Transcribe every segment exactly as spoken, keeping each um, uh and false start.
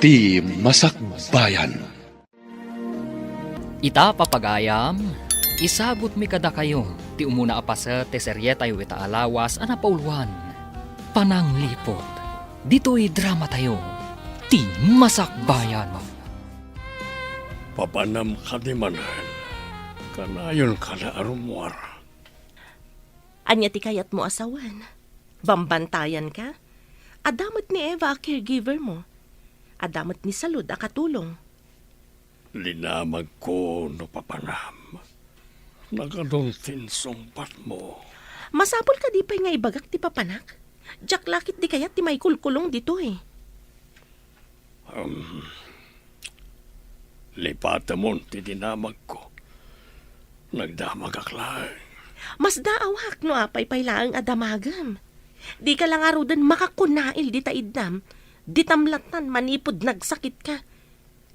Ti Masakbayan. Ita, papagayam, isagutmi kadakayo ti umuna a paset ti serietayo ita a lawas a napauluan, Panangliput. Ditoy dramatayo, Ti Masakbayan. Papanam kadi manen, kanayon kada a rummuar. Ania ti kayatmo a sawen? Bambantayan ka? Adda met ni Eva a caregiver mo. Adda met ni Salud a katulong. Dinamagko no papanam. Nagadun ti insungbatmo. Masapul kadi pay nga ibagak ti papanak? Diak la ket di kayat ti maikulkulong ditoy. Um, lipatemon ti dinamagko. Nagdamagak laeng. Masdaawak no apay pay laeng a damagem. Dika la ngaruden makakunail dita iddam, ditam lattan manipud nagsakitka.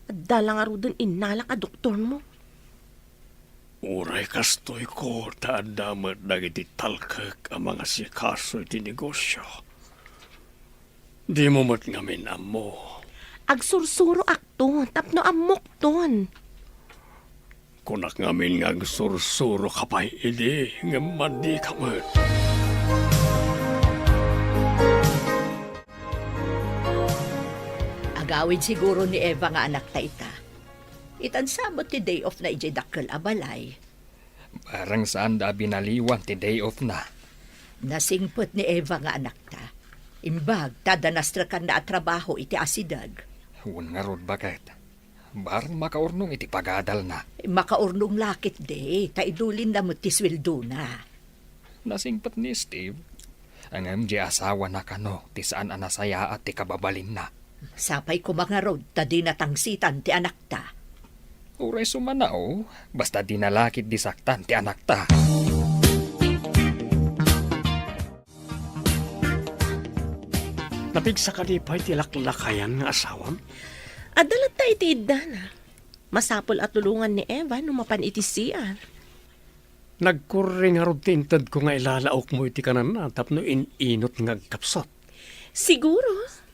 Adda la ngaruden innalak a doktormo. Uray kastoyko ta adda met dagiti talkek a mangasikaso iti negosio. Dimo met ngamin ammo. Agsursuroakto tapno ammokton. Kunak ngamin nga agsursuroka pay idi, ngem madika met. Agawid siguro ni Eva nga anakta ita. Itan sa met ti day off na idiay dakkel a balay. Bareng saanda a binaliwan ti day off na. Nasingpet ni Eva nga anakta. Imbag ta adda nastrekanna a trabaho iti asideg. Wen ngarud, baket. Bareng makaurnong iti pagadalna. Makaurnong la ketdi, ta idulinna met ti sueldona. Nasingpet ni Steve, ngem di asawana kano ti saan a nasayaat ti kababalinna. Sapay koma ngarud ta dina tangsitan ti anakta. Uray sumanaw, basta dina la ketdi saktan ti anakta. Napigsa kadi pay ti laklakayan nga asawam? Adda latta iti iddana. Masapul a tulongan ni Eva no mapan iti C R. Nagkurre ngarud ti intedko nga ilalaokmo iti kanenna tapno in-inut nga agkapsut. Siguro.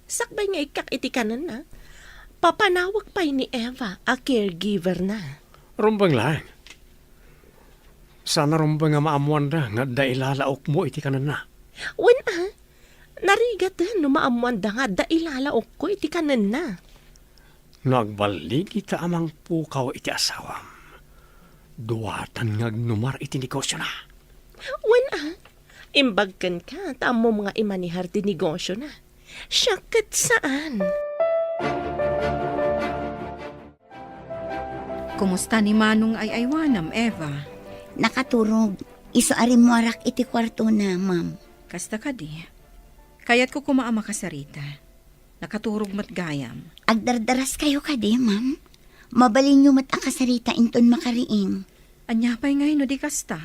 Sakbay nga ikkak iti kanenna, papanawek pay ni Eva a caregiver-na. Rumbeng laeng. Saan a rumbeng a maammoanda nga adda ilalaokmo iti kanenna. Wen a, narigaten no maammoanda nga adda ilalaokko iti kanenna. No agballigita a mangpukaw iti asawam, duatan nga agnumar iti negosiona. Wen a, imbag kenka ta ammom nga imanehar ti negosiona. Siak ket saan. Kumusta ni Manong nga ay-aywanam, Eva? Nakaturog. Isu a rimmuarak iti kuartona, ma'am. Kasta kadi. Kayatko koma a makasarita. Nakaturog met gayam. Agdardaraskayo kadi, ma'am? Mabalinyo met a kasarita inton makariing. Ania pay ngay no di kasta?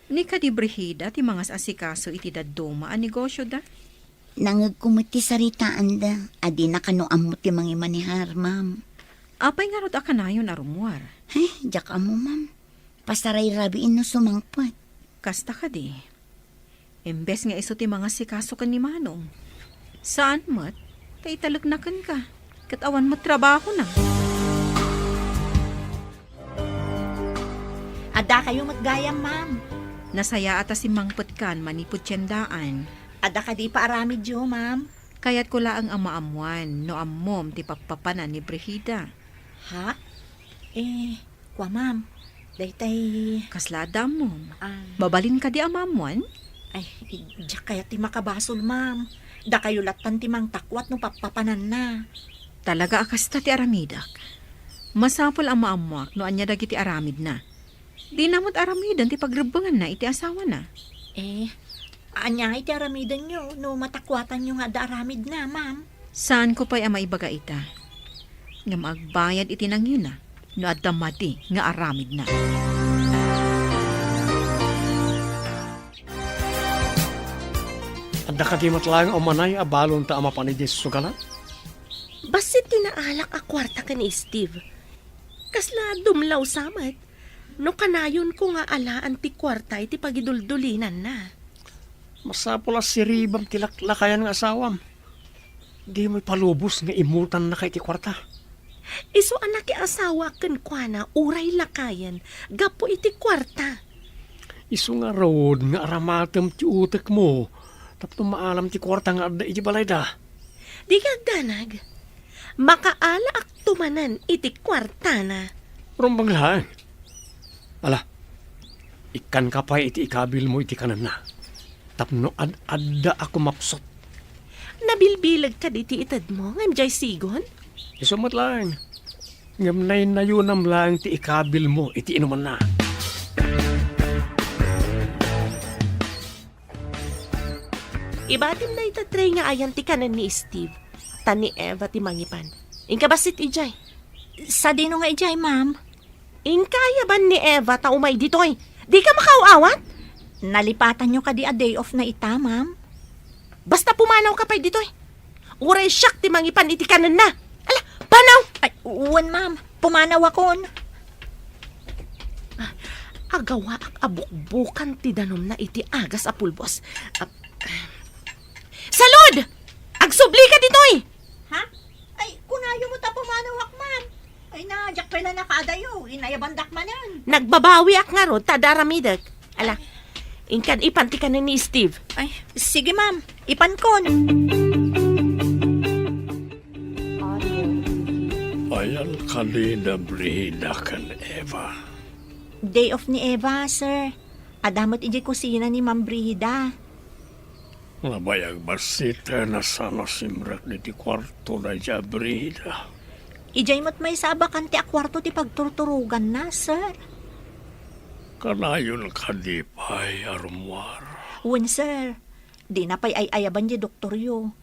Ni kadi Brigida ti mangas-asikaso iti dadduma a negosioda? Nangegko met ti saritaanda a dina kano ammo ti mangimanehar, ma'am. Apay ngarud a kanayon a rummuar? Eh, diak ammo, ma'am. Pasarayrabiin no sumangpet. Kasta kadi. Imbes nga isu ti mangasikaso ken ni Manong. Saan met, ta italekna kenka, ket awan met trabahona. Addakayo met gayam, ma'am. Nasayaat a simmangpetkan manipud tiendaan. Adda kadi paaramidyo, ma'am? Kayatko laeng a maammoan no ammom ti pappapanan ni Brigida. Ha? Eh, kua, ma'am. Daytay. Kasla adda ammom? Ah. Mabalin kadi a maammoan? Ay, diak kayat ti makabasol, ma'am. Dakayo lattan ti mangtakuat no pappapananna. Talaga a kasta ti aramidek. Masapul a maammoak no ania dagiti aramidna. Dina met aramiden ti pagrebbenganna iti asawana. Eh, ania iti aramidenyo no matakuatanyo nga adda aramidna, ma'am? Saanko pay a maibaga ita. Ngem agbayad iti nangina no adda madi nga aramidna. Adda kadi met laeng a umanay a balonta a mapan idiay sugalan? Bassit ti naalak a kuarta ken ni Steve. Kasla dumlaw sa met. No kanayonko nga alaan ti kuarta iti pagiduldulinanna. Masapul a siribam ti laklakayan nga asawam. Dimo ipalubos nga imultannaka iti kuarta. Isu a nakiasawa kenkuana uray lakayen gapu iti kuarta. Isu ngarud nga aramatem ti utekmo tapno maalam ti kuarta nga adda iti balayda. Dika agdanag. Makaalaakto manen iti kuartana. Rumbeng laeng. Ala, ikkanka pay iti ikabilmo iti kanenna tapno ad-adda a kumapsut. Nabilbileg kadi ti itedmo ngem diay sigon? Isu met laeng. Ngem naynayonam laeng ti ikabilmo iti inumanna. Ibatim dayta tray nga ayan ti kanen ni Steve, ta ni Eva ti mangipan. Inka bassit idiay. Sadino nga idiay, ma'am? Inka ayaban ni Eva ta umay ditoy. Dika makaaw-awat? Nalipatanyo kadi a day off na ita, ma'am? Basta pumanawka pay ditoy. Uray siak ti mangipan iti kanenna. Ala, panaw! Ay, wen, ma'am. Pumanawakon. Agawaak a bukbukan ti danumna iti agas a pulbos. Ah, Salud! Agsublika ditoy! Ha? Ay, kunayo met a pumanawak, ma'am. Ay na, diak pay la nakaadayo. Inayabandak manen. Nagbabawiak ngarud ta adda aramidek. Ala, inkan ipan ti kanen ni Steve. Ay, sige, ma'am. Ipankon. Ayan kadi da Brida ken Eva? Day off ni Eva, sir. Adda met idiay kusina ni Ma'am Brida. Nabayag bassit a saan a simrek ditoy kuarto daydiay a Brida. Idiay met maysa a bakante a kuarto ti pagturturoganna, sir. Kanayon kadi pay a rummuar? Wen, sir. Dina pay ay-ayaban diay doktoryo.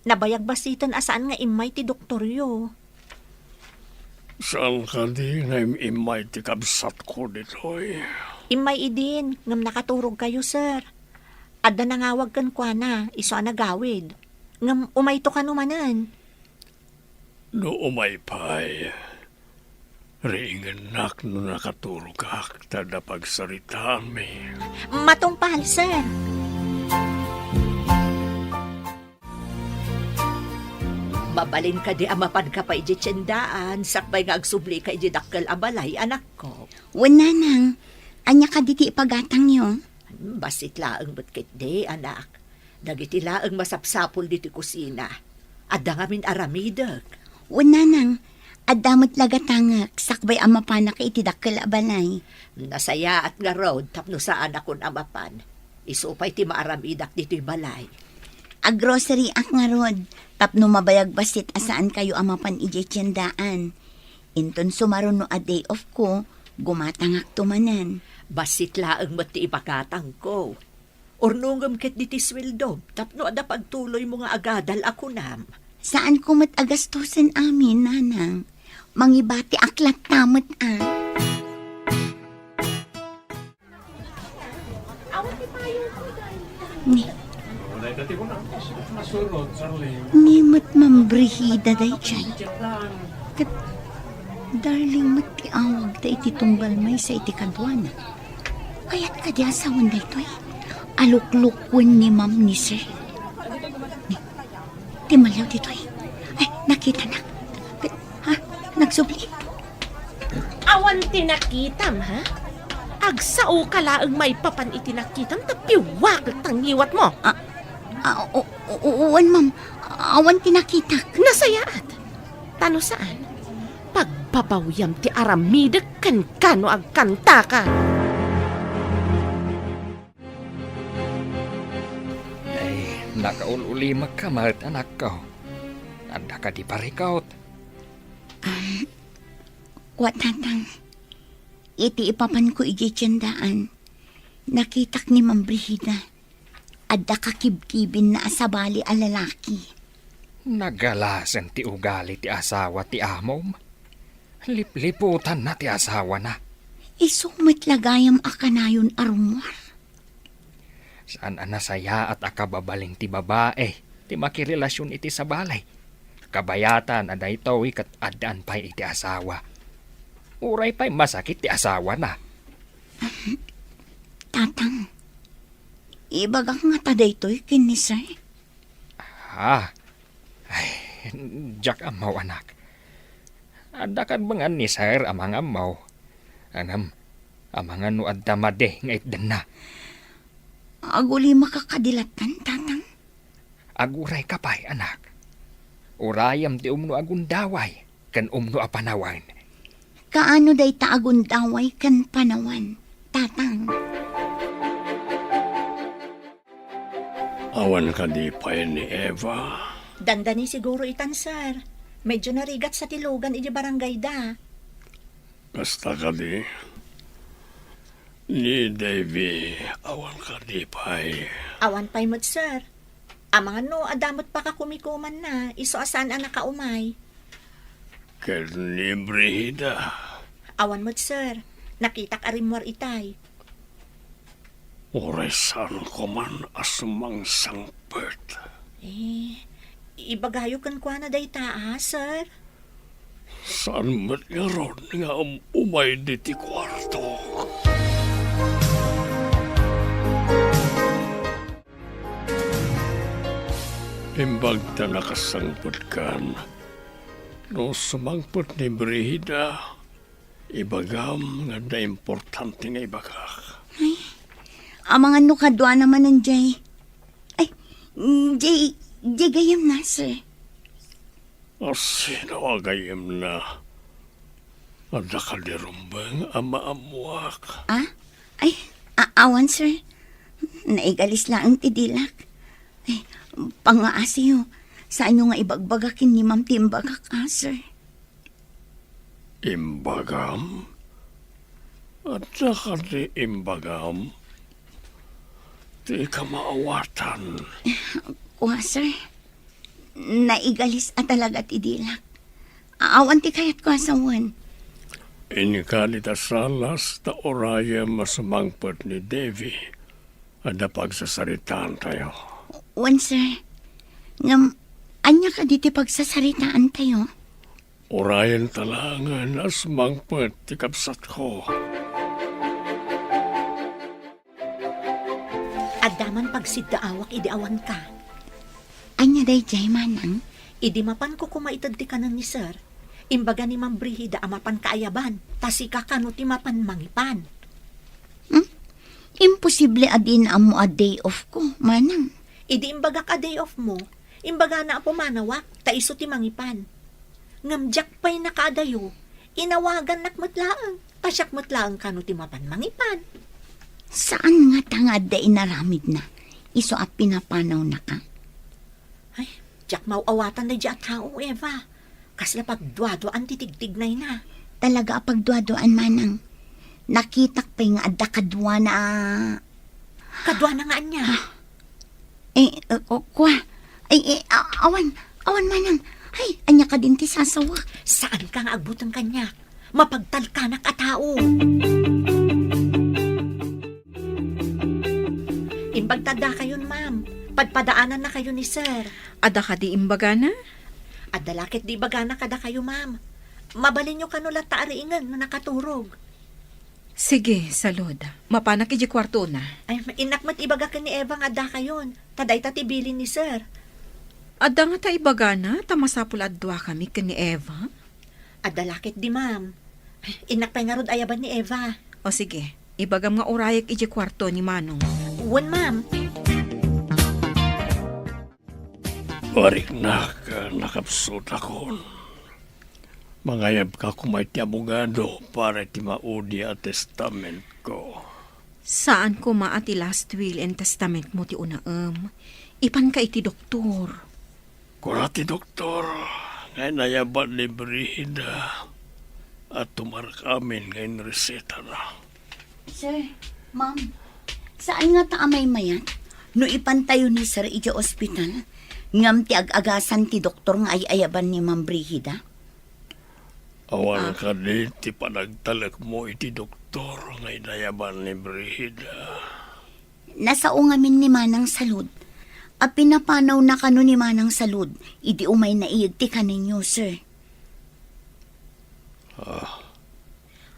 Nabayag bassiten a saan nga immay ti doktoryo. Saan kadi nga im-immay ti kabsatko ditoy? Immay idin, ngem nakaturogkayo, sir. Adda nangawag kenkuana, isu a nagawid. Ngem umayto kano manen. No umay pay, riingennak no nakaturogak ta adda pagsaritaanmi. Matungpal, sir. Mabalin kadi a mapanka pay idiay tiendaan, sakbay nga agsublika idiay dakkel a balay, anakko? Wen, nanang. Ania kadi ti ipagatangyo? Hmm, bassit laeng met ketdi, anak. Dagiti laeng masapsapul ditoy kusina. Adda ngamin aramidek. Wen, nanang. Adda met la gatangek, sakbay a mapanak iti dakkel a balay. Nasayaat ngarud tapno saanakon a mapan. Isu pay ti maaramidak ditoy balay. Aggroceryak ngarud tapno mabayag bassit a saankayo a mapan idiay tiendaan. Inton sumaruno a day off ko, gumatangakto manen. Bassit laeng met ti ipagatangko. Urnongem ketdi ti sueldom tapno adda pagtuloymo nga agadal a kunam. Saanko met a gastusen amin, nanang. Mangibatiak latta met a. Ni. Ni met Ma'am Brigida daydiay. Ket Darling met ti awagda iti tunggal maysa iti kaduana. Kayat kadi a sawen daytoy? Aluklukwen ni Ma'am ni Sir. Ni, ti malyaw ditoy. Ay, nakitanak. Ha? Nagsubli? Awan ti nakitam, ha? Agsaoka laeng maipapan iti nakitam ta piwakek ta ngiwatmo. Ah, ah, o-, o-, o-, wen, ma'am. Awan ti nakitak. Nasayaat. Ta no saan, pagbabawiam ti aramidek kenka no agkantaka. Ay, nakaul-ulimekka met, anakko. Adda kadi parikut? Um, wa, Tatang. Iti ipapanko idiay tiendaan, nakitak ni Ma'am Brigida. Adda kakibkibinna a sabali a lalaki. Nagalasen ti ugali ti asawa ti amom. Lipliputanna ti asawana. Isu met la gayam a kanayon a rummuar. Saan a nasayaat a kababalin ti babae ti makirelasion iti sabali. Kabayatan a daytoy ket addaan pay iti asawa. Uray pay masakit ti asawana. Tatang, ibagak ngata daytoy ken ni Sir? Ah, ay, Diak ammo, anak. Adda kadbengan ni Sir a mangammo. Ngem, amangan no adda madi nga itdenna. Agulimaka kadi latta, Tatang? Agurayka pay, anak. Urayem ti umno a gundaway ken umno a panawen. Kaano dayta a gundaway ken panawen, Tatang? Awan kadi pay ni Eva? Dandani siguro itan, sir. Medyo narigat sa ti lugan idi barangayda. Kasta kadi? Ni Davy, awan kadi pay? Awan pay met, sir. Amangan no adda met pakakumikumanna, isu a saan a nakaumay. Ken ni Brigida? Awan met, sir. Nakitak a rimmuar itay. Uray saan koman a sumangsangpet. Eh, ibagayo kenkuana dayta, a, sir? Saan met ngarud nga um-, umay diti kuarto? Imbag ta nakasangpetkan, no sumangpet ni Brigida, ibagam nga adda importante nga ibagak. Ay, amangan no kaduana manen jay. Ay, jay, jay gayamna, sir. A, sino a gayamna? Adda kadi rumbeng a maammuak? Ah? Ay, a-, awan, sir. Naigalis laeng ti dilak. Ay, pangngaasiyo. Saanyo nga ibagbaga ken ni ma'am ti imbagak, a, sir? Imbagam? Adda kadi imbagam? Dika maawatan. Kua, sir. Naigalis a talaga ti dilak. Awan ti kayatko a sawen. Inka dita salas ta urayem a sumangpet ni Davy. Adda pagsasaritaantayo. Wen, sir. Ngem, ania kadi ti pagsasaritaantayo? Urayenta laengen a sumangpet ti kabsatko. Adda man pagsiddaawak idi awanka. Ania daydiay, manang? Idi mapanko koma ited ti kanen ni sir, imbaga ni Ma'am Brigida a mapan kaayaban, ta sika kano ti mapan mangipan. Hmm? Imposible a dina ammo a day off ko, manang. Idi imbagak a day off mo, imbagana a pumanawak, ta isu ti mangipan. Ngem diak pay nakaadayo, inawagannak met laeng, ta siak met laeng kano ti mapan mangipan. Saan ngata nga adda inaramidna, isu a pinapanawnaka? Ay, diak maaw-awatan daydiay a tao, Eva. Kasla pagduaduaan ti tigtignayna. Talaga a pagduaduaan, manang. Nakitak pay nga adda kaduana a Kaduana nga ania? Ah. Eh, eh, o, kua. Ay, eh, a-, awan, awan manang. Ay, ania kadin ti sasawek? Saanka nga agbuteng kaniak. Mapagtalkanak a tao. Imbag ta addakayon, ma'am. Padpadaanannakayo ni sir. Adda kadi imbagana? Adda la ketdi ibagana kadakayo, ma'am. Mabalinyo kano latta a riingen no nakaturog. Sige, salud. Mapanak idiay kuartona. Ay, innak met ibaga ken ni Eva nga addakayon. Ta dayta ti bilin ni sir. Adda ngata ibagana ta masapul a duakami ken ni Eva? Adda la ketdi, ma'am. Ay, innak pay ngarud ayaban ni Eva. O sige, ibagam nga urayek idiay kuarto ni Manong. Wen, ma'am. Mariknak, nakapsutakon. Mangayabka koma iti abogado para iti maudi a testamentko. Saan koma a ti last will and testamentmo ti unaem. Ipanka iti doktor. Kuna ti doktor nga inayaban ni Brigida a tumarkamin nga inresetana. Sir, ma'am, saan ngata a maymayat no ipantayo ni sir idiay ospital, ngem ti ag-agasan ti doktor nga ay-ayaban ni Ma'am Brigida? Awan Ah. kadi ti panagtalekmo iti doktor nga inayaban ni Brigida? Nasao ngamin ni Manang Salud. A pinapanawna kano ni Manang Salud, idi umayna iyeg ti kanenyo, sir. Ah.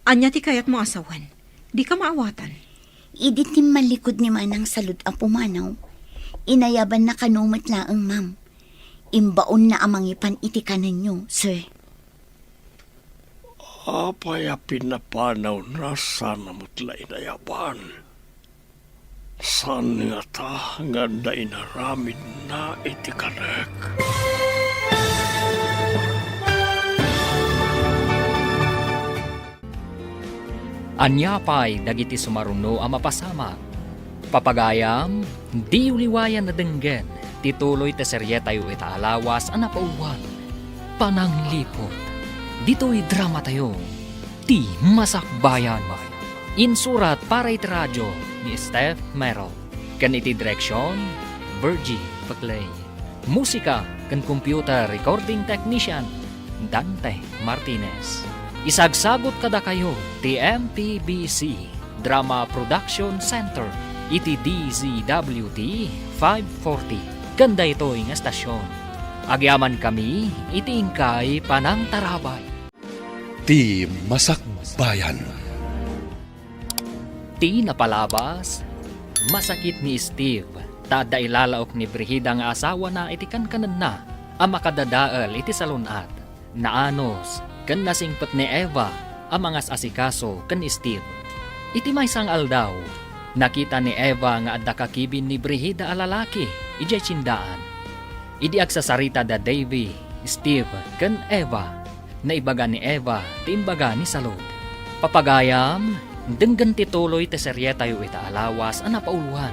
Ania ti kayatmo a sawen? Dika maawatan. Idi timmallikud ni Manang Salud a pumanaw, inayabanna kano met laeng, ma'am. Imbaonna a mangipan iti kanenyo, sir. Apay a pinapanawna sana met la inayaban? Saan ngata nga adda inaramidna iti kanek? Ania pay dagiti sumaruno a mapasamak? Papagayam, diyo liwayan a denggen ti tuloy ti serietayo ita a lawas a napauluan, Panangliput. Ditoy dramatayo, Ti Masakbayan. Insurat para iti radio ni Steph Merrill, ken iti direksion, Virgie Paclay. Musika ken computer recording technician, Dante Martinez. Isagsagut kadakayo ti M P B C Drama Production Center iti D Z W T five forty ken daytoy nga estasion. Agyamankami iti inkay panangtarabay. Ti Masakbayan. Ti napalabas, masakit ni Steve ta adda ilalaok ni Brigida nga asawana iti kankanenna a makadadael iti salun-at. Naanus ken nasingpet ni Eva a mangas-asikaso ken ni Steve. Iti maysa nga aldaw, nakita ni Eva nga adda kakibin ni Brigida a lalaki idiay tiendaan. Idi agsasarita da Davy, Steve, ken Eva, naibaga ni Eva ti imbaga ni Salud. Papagayam, denggen ti tuloy ti serietayo ita a lawas a napauluan,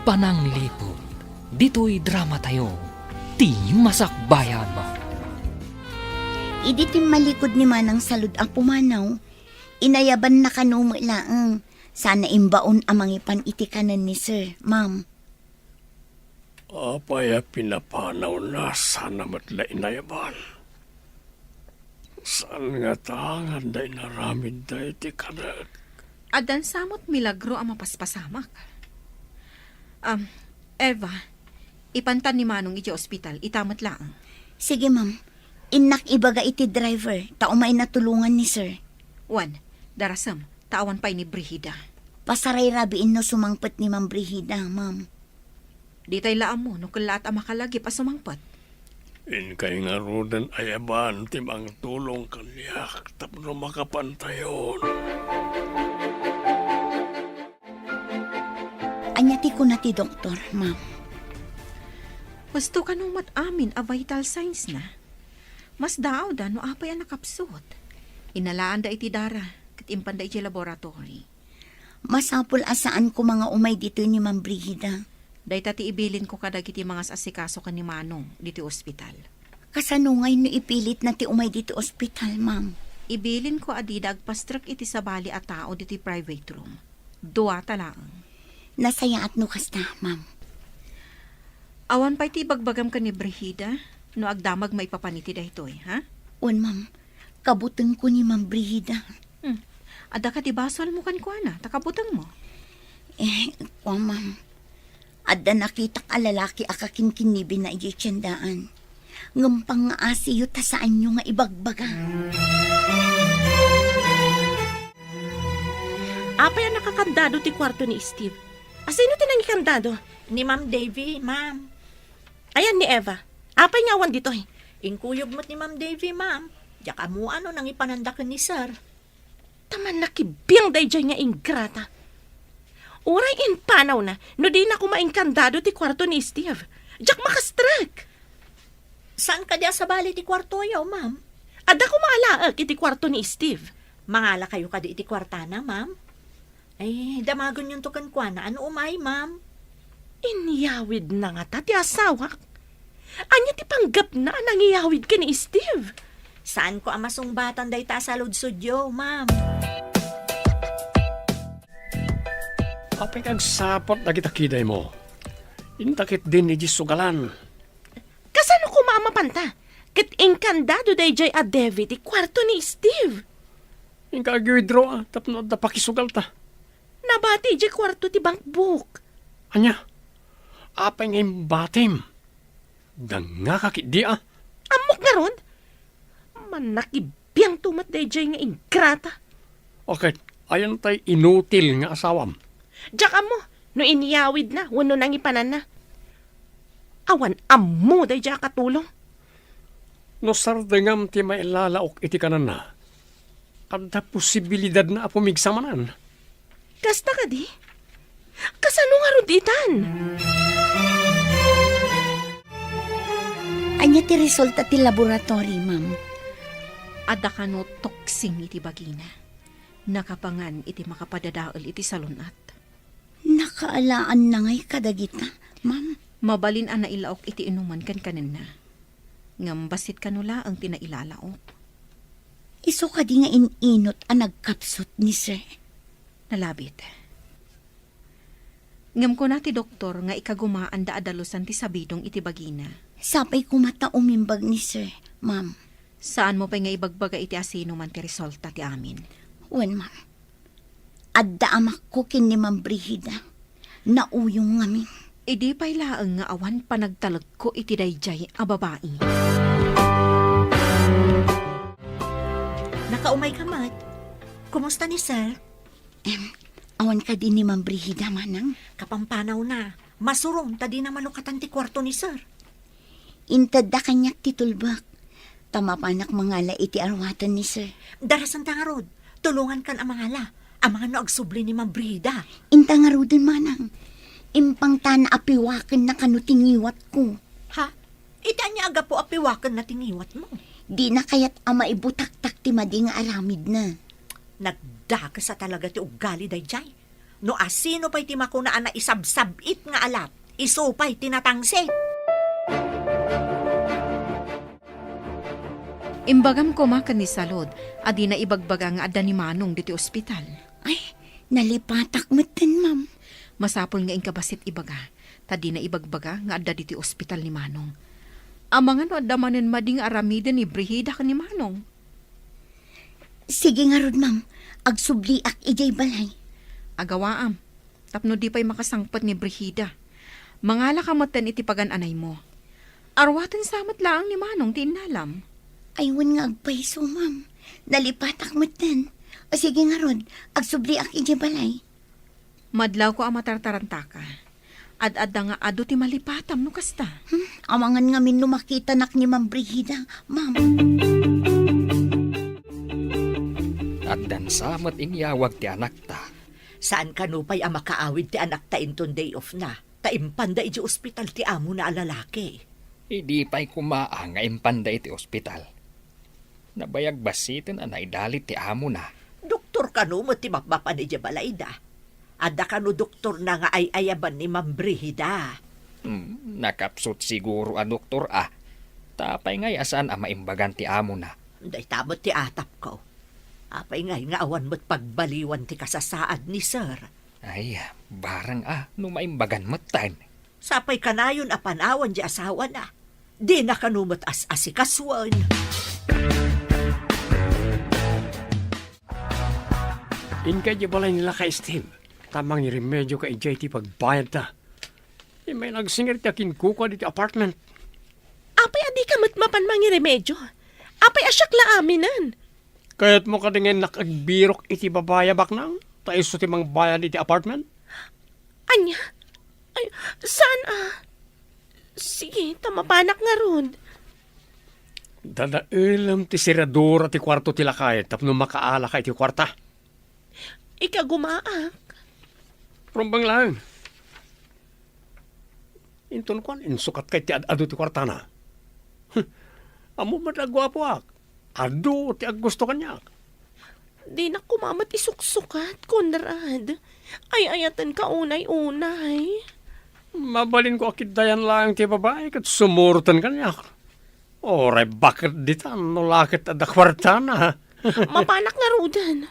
Panangliput. Ditoy dramatayo, Ti Masakbayan. Idi timmalikod ni Manang Salud a pumanaw, inayabanna kano met laeng, sana imbaon a mangipan iti kanen ni Sir, Ma'am. Apay a pinapanawna sana met la inayaban? Saan ngata nga adda inaramidda iti kanek? Addan sa met milagro a mapaspasamak. Am, Eva, ipantan ni Manong iti ospital, ita met laeng. Sige, ma'am. Innak ibaga iti driver, ta umayna tulongan ni Sir. Wen, darasem, ta awan pay ni Brigida. Pasarayrabiin no sumangpet ni Ma'am Brigida, ma'am. Ditay la ammo no kellaat a makalagip a sumangpet. Inkay ngaruden ayaban ti mangtulong kaniak tapno makapantayon. Ania ti kuna ti doktor, ma'am? Husto kano met amin a vital signs na. Masdaawda no apay a nakapsut. Inalaanda iti dara, ket impanda iti laboratory. Masapul a saan koma nga umay ditoy ni Ma'am Brigida. Dayta ti ibilinko kadagiti mangas-asikaso ken ni Manong ditoy ospital. Kasano ngay no ipilitna ti umay ditoy ospital, ma'am? Ibilinko a dida agpastrek iti sabali a tao ditoy private room. Duata laeng. Nasayaat no kasta, ma'am. Awan pay ti ibagbagam ken ni Brigida no agdamag maipapan iti daytoy, ha? Wen, ma'am. Kabutengko ni Ma'am Brigida. Hmm. Adda kadi basolmo kenkuana, ta kabutengmo? Eh, kua, ma'am. Adda nakitak a lalaki a kakinkinibinna idiay tiendaan. Ngem pangngaasiyo ta saanyo nga ibagbaga. Apay a nakakandado ti kuarto ni Steve? Asino ti nangikandado? Ni Ma'am Davy, ma'am. Ayan ni Eva. Apay nga awan ditoy? Inkuyog met ni Ma'am Davy, ma'am. Diak ammoan no nangipananda ken ni Sir. Ta mannakibbiang daydiay nga ingrata. Uray impanawna no dina koma inkandado ti kuarto ni Steve. Diak makastrek. Saan kadi a sabali ti kuartoyo, ma'am? Adda koma alaek iti kuarto ni Steve. Mangalakayo kadi iti kuartana, ma'am? Ay, damagenyonto kenkuana a no umay, ma'am. Inyawidna ngata ti asawak? Ania ti panggepna a nangiyawid ken ni Steve? Saanko a masungbatan dayta a saludsodyo, ma'am. Apay nga agsaput dagita kidaymo? Inta ketdin idiay sugalan. Kasano koma a mapanta? Ket inkandado daydiay a Davy ti kuarto ni Steve. Inka ag-withdraw, ah, tapno adda pakisugalta. Nabati idiay kuarto ti bankbook. Ania? Apay nga imbatim? Dangngaka ketdi, ah. Ammok ngarud? Mannakibbiangto met daydiay nga ingrata. Ket, ayan tay inutil nga asawam? Diak ammo no inyawidna wenno nangipananna. Awan ammo daydiay a katulong. No sardengam ti mailalaok iti kananna, adda posibilidadna a pumigsa manen. Kasta kadi? Kasano ngarud itan? Ania ti resulta ti laboratory, ma'am? Adda kano toxin iti bagina. Nakapangan iti makapadadael iti salun-at. Nakaalaanna ngay kadagita, ma'am? Mabalin a nailaok iti inuman ken kanenna. Ngem bassit kano laeng ti nailalaok. Isu kadi nga in-inut a nagkapsut ni Sir? Nalabit. Ngem kuna ti doktor nga ikagumaanda a dalusan ti sabidong iti bagina. Sapay koma ta umimbag ni Sir, ma'am. Saanmo pay nga ibagbaga iti asinoman ti resulta ti amin? Wen, ma'am. Adda amakko ken ni Ma'am Brigida. Nauyong ngamin. Idi pay laeng nga awan panagtalekko iti daydiay a babai. Nakaumay ka met. Kumusta ni Sir? Em, awan kadi ni Ma'am Brigida, manang? Kapampanawna. Masuron ta dina malukatan ti kuarto ni Sir. Intedda kaniak ti tulbek, ta mapanak mangala iti arwaten ni Sir. Darasenta ngarud, tulongankan a mangala. Amangan no agsubli ni Ma'am Brigida. Inta ngaruden, manang. Impangtana a piwakenna kano ti ngiwatko. Ha? Iti ania a gapu a piwakenna ti ngiwatmo? Dina kayat a maibutaktak ti madi nga aramidna. Nagdakes a talaga ti uggali daydiay. No asino pay ti makuna a naisabsab-it nga alat, isu pay ti natangsit. Imbagam koma ken ni Salud a dina ibagbaga nga adda ni Manong ditoy ospital. Ay, nalipatak metten, ma'am. Masapul nga inka bassit ibaga, ta dina ibagbaga nga adda ditoy ospital ni Manong. Amangan no adda manen madi nga aramiden ni Brigida ken ni Manong. Sige ngarud, ma'am. Agsubliak idiay balay. Agawaam, tapno di pay makasangpet ni Brigida. Mangalaka metten iti pagan-anaymo. Arwaten sa met laeng ni Manong ti innalam. Ay, wen nga agpayso, ma'am. Nalipatak metten. O, sige ngarud, agsubliak idiay balay. Madlawko a matartarantaka. Ad-adda nga adu ti malipatam no kasta. Hmm, amangan ngamin no makitanak ni Ma'am Brigida, ma'am. Addan sa met inyawag ti anakta. Saan kano pay a makaawid ti anakta inton day off na, ta impanda idiay ospital ti amona a lalaki. Idi pay koma a nga impanda iti ospital. Nabayag bassiten a naidalit ti amona. Doktor kano met ti mapmapan idiay balayda? Adda kano doktorna nga ay-ayaban ni Ma'am Brigida? Hmm, nakapsut siguro a doktor a. Ta apay ngay a saan a maimbagan ti amona? Dayta met ti atapko. Apay ngay nga awan met pagbaliwan ti kasasaad ni Sir? Ay, barang a, no maimbagan metten. Sapay kanayon a panawan di asawana. Dina kano met as-asikasuen. Inka idiay balay ni Lakay Steve, ta mangirimedioka idiay ti pagbayadta. Immay nagsingir ti akinkuka ditoy apartment. Apay a dika met mapan mangiremedio? Apay a siak la aminen? Kayatmo kadi nga innak agbirok iti babai a baknang? Ta isu ti mangbayad iti apartment? Ania? Ay, saan a? Sige, ta mapanak ngarud. Dadaelem ti seradura ti kuarto ti lakay tapno makaalaka iti kuarta. Ikagumaak. Rumbeng laeng. Inton kuan, insukatka iti ad-adu ti kuartana. Hm, ammom met a guapoak. Adu ti aggusto kaniak. Dinak koma met isuksukat, Conrad. Ay-ayatenka unay-unay. Mabalinko a ketdian laeng ti babai ket sumuroten kaniak. Uray baket ditan no la ket adda kuartana. Mapanak ngaruden.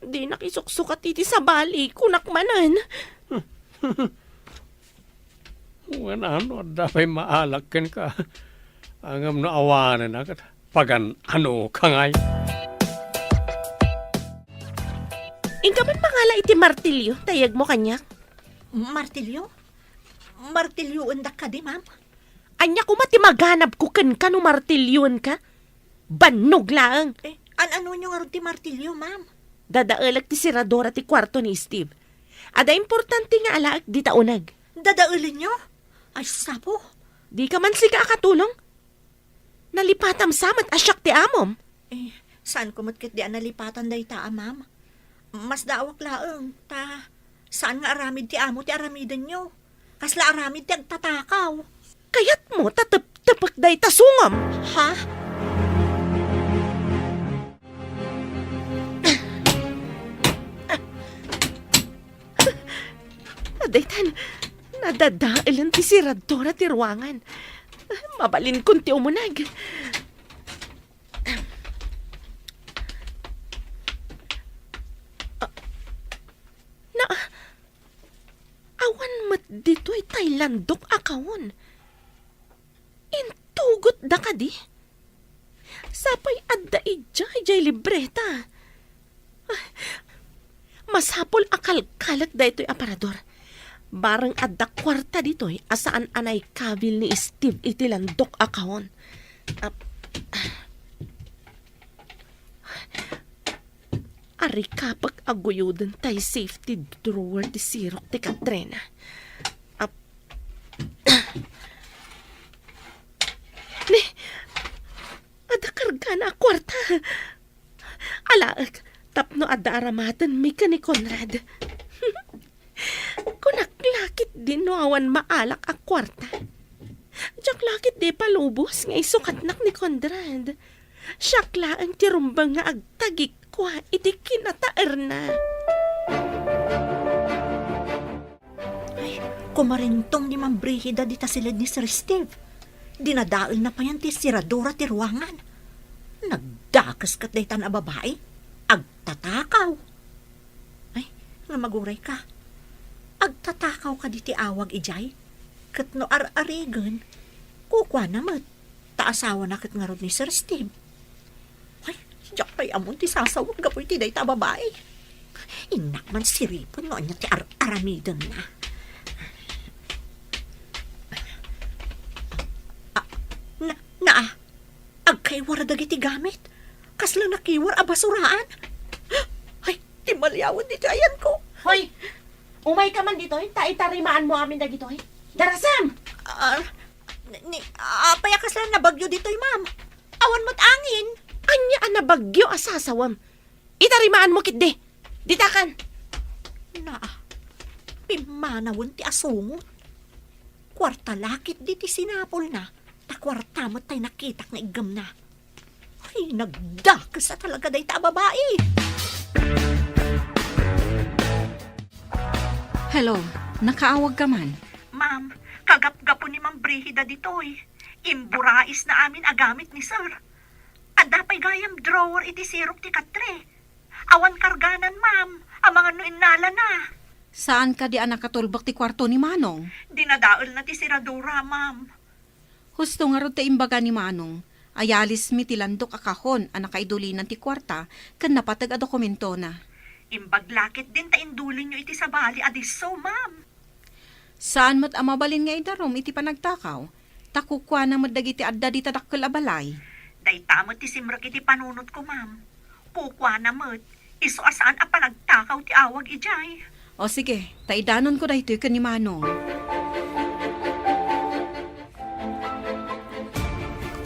Dinak isuksukat iti sabali, kunak manen. Wen, no adda pay maalak kenka, ngem no awanen a ket pagan-anoka ngay. Inka man mangala iti martilyo, ta iyegmo kaniak. Martilyo? Martilyoendak kadi, ma'am? Ania koma ti maganabko kenka no martilyoenka? Bannog laeng. Eh, an-anonyo ngarud ti martilyo, ma'am? Dadaelek ti seradura ti kuarto ni Steve. Adda importante nga alaek dita uneg. Dadaelenyo? Ay, sapo. Dika man sika a katulong? Nalipatam sa met a siak ti amom. Eh, saanko met ketdi a nalipatan dayta a, ma'am. Masdaawak laeng, ta saan nga aramid ti amo ti aramidenyo. Kasla aramid ti agtatakaw. Kayatmo ta teptepek dayta sungom? Ha? Daytan, nadadaelen ti siradura ti ruangan. Mabalinkon ti umuneg. Ah, na, awan met ditoy tay landok a kahon. Intugotda kadi? Sapay adda idiay jay libreta. Ah, masapul a kalkalek daytoy aparador. Bareng adda kuarta ditoy a saan a naikabil ni Steve iti landok a kahon. Ap-, Arikapek a guyoden tay safety drawer ti sirok ti Katrina. Ap-, Ni, adda kargana a kuarta. Alaek, tapno adda aramatenmi ken ni Conrad. Kunak la ketdi no awan maalak a kuarta. Diak la ketdi ipalubos nga isukatnak ni Conrad. Siak laeng ti rumbeng nga agtagikua iti kinataerna. Ay, kumarintong ni Ma'am Brigida dita siled ni Sir Steve. Dinadaelna payen ti siradura ti ruangan. Nagdakes ket daytan a babai. Agtatakaw. Ay, nga maguray ka. Agtatakaw kadi ti awag idiay? Ket no ar-arigen, kukuana met, ta asawana ket ngarud ni Sir Steve. Ay, diak pay ammon ti sasawek gapu iti dayta a babai. Innak man siripen no ania ti ar-aramidenna. Ah, na, na, Agkaiwar dagiti gamit. Kasla nakiwar a basuraan. Ay, ti maliawen ditoy ayanko. Hoy, umayka man ditoy, ta itarimaanmo amin dagitoy. Darasem! Ah, ni, apay a kasla nabagyo ditoy, ma'am? Awan met angin. Ania a nabagyo a sasawem? Itarimaanmo ketdi. Ditakan. Naa, pimmanawen ti asungot. Kuarta la ketdi ti sinapulna, ta kuarta met tay nakitak nga iggemna. Ay, nagdakes a talaga dayta a babai. Hello, nakaawagka man? Ma'am, kagapgapu ni Ma'am Brigida ditoy. Imburaisna amin a gamit ni Sir. Adda pay gayam drawer iti sirok ti katre. Awan karganan, ma'am, amangan no innalana. Saan kadi a nakatulbek ti kuarto ni Manong? Dinadaelna ti siradura, ma'am. Husto ngarud ti imbaga ni Manong. Ayalismi ti landok a kahon a nakaidulinan ti kuarta ken napateg a dokumentona. Imbag la ketdin ta indulinyo iti sabali a disso, ma'am. Saan met a mabalin nga idarum iti panagtakaw, ta kukuana met dagiti adda dita dakkel a balay. Dayta met ti simrek iti panunotko, ma'am. Kukuana met, isu a saan a panagtakaw ti awag idiay. O sige, ta idanonko daytoy ken ni Manong.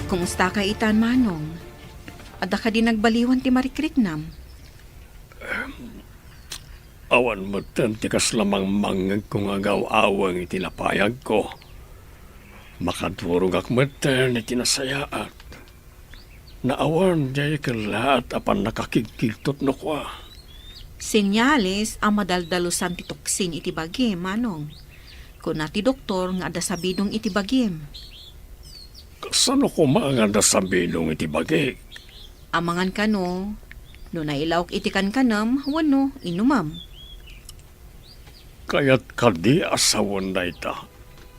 Kumustaka itan, Manong? Adda kadi nagbaliwan ti marikriknam? Awan metten ti kasla mangmangngegko nga agaw-aweng iti napayagko. Makadurogak metten iti nasayaat. Naawan diay kellaat a pannakakigkigtot no kua. Senyales a madaldalusan ti toksin iti bagim, Manong. Kuna ti doktor nga adda sabidong iti bagim. Kasano koma nga adda sabidong iti bagik? Amangan kano, no nailawek iti kankanem wenno inumem. Kayat kadi a sawen dayta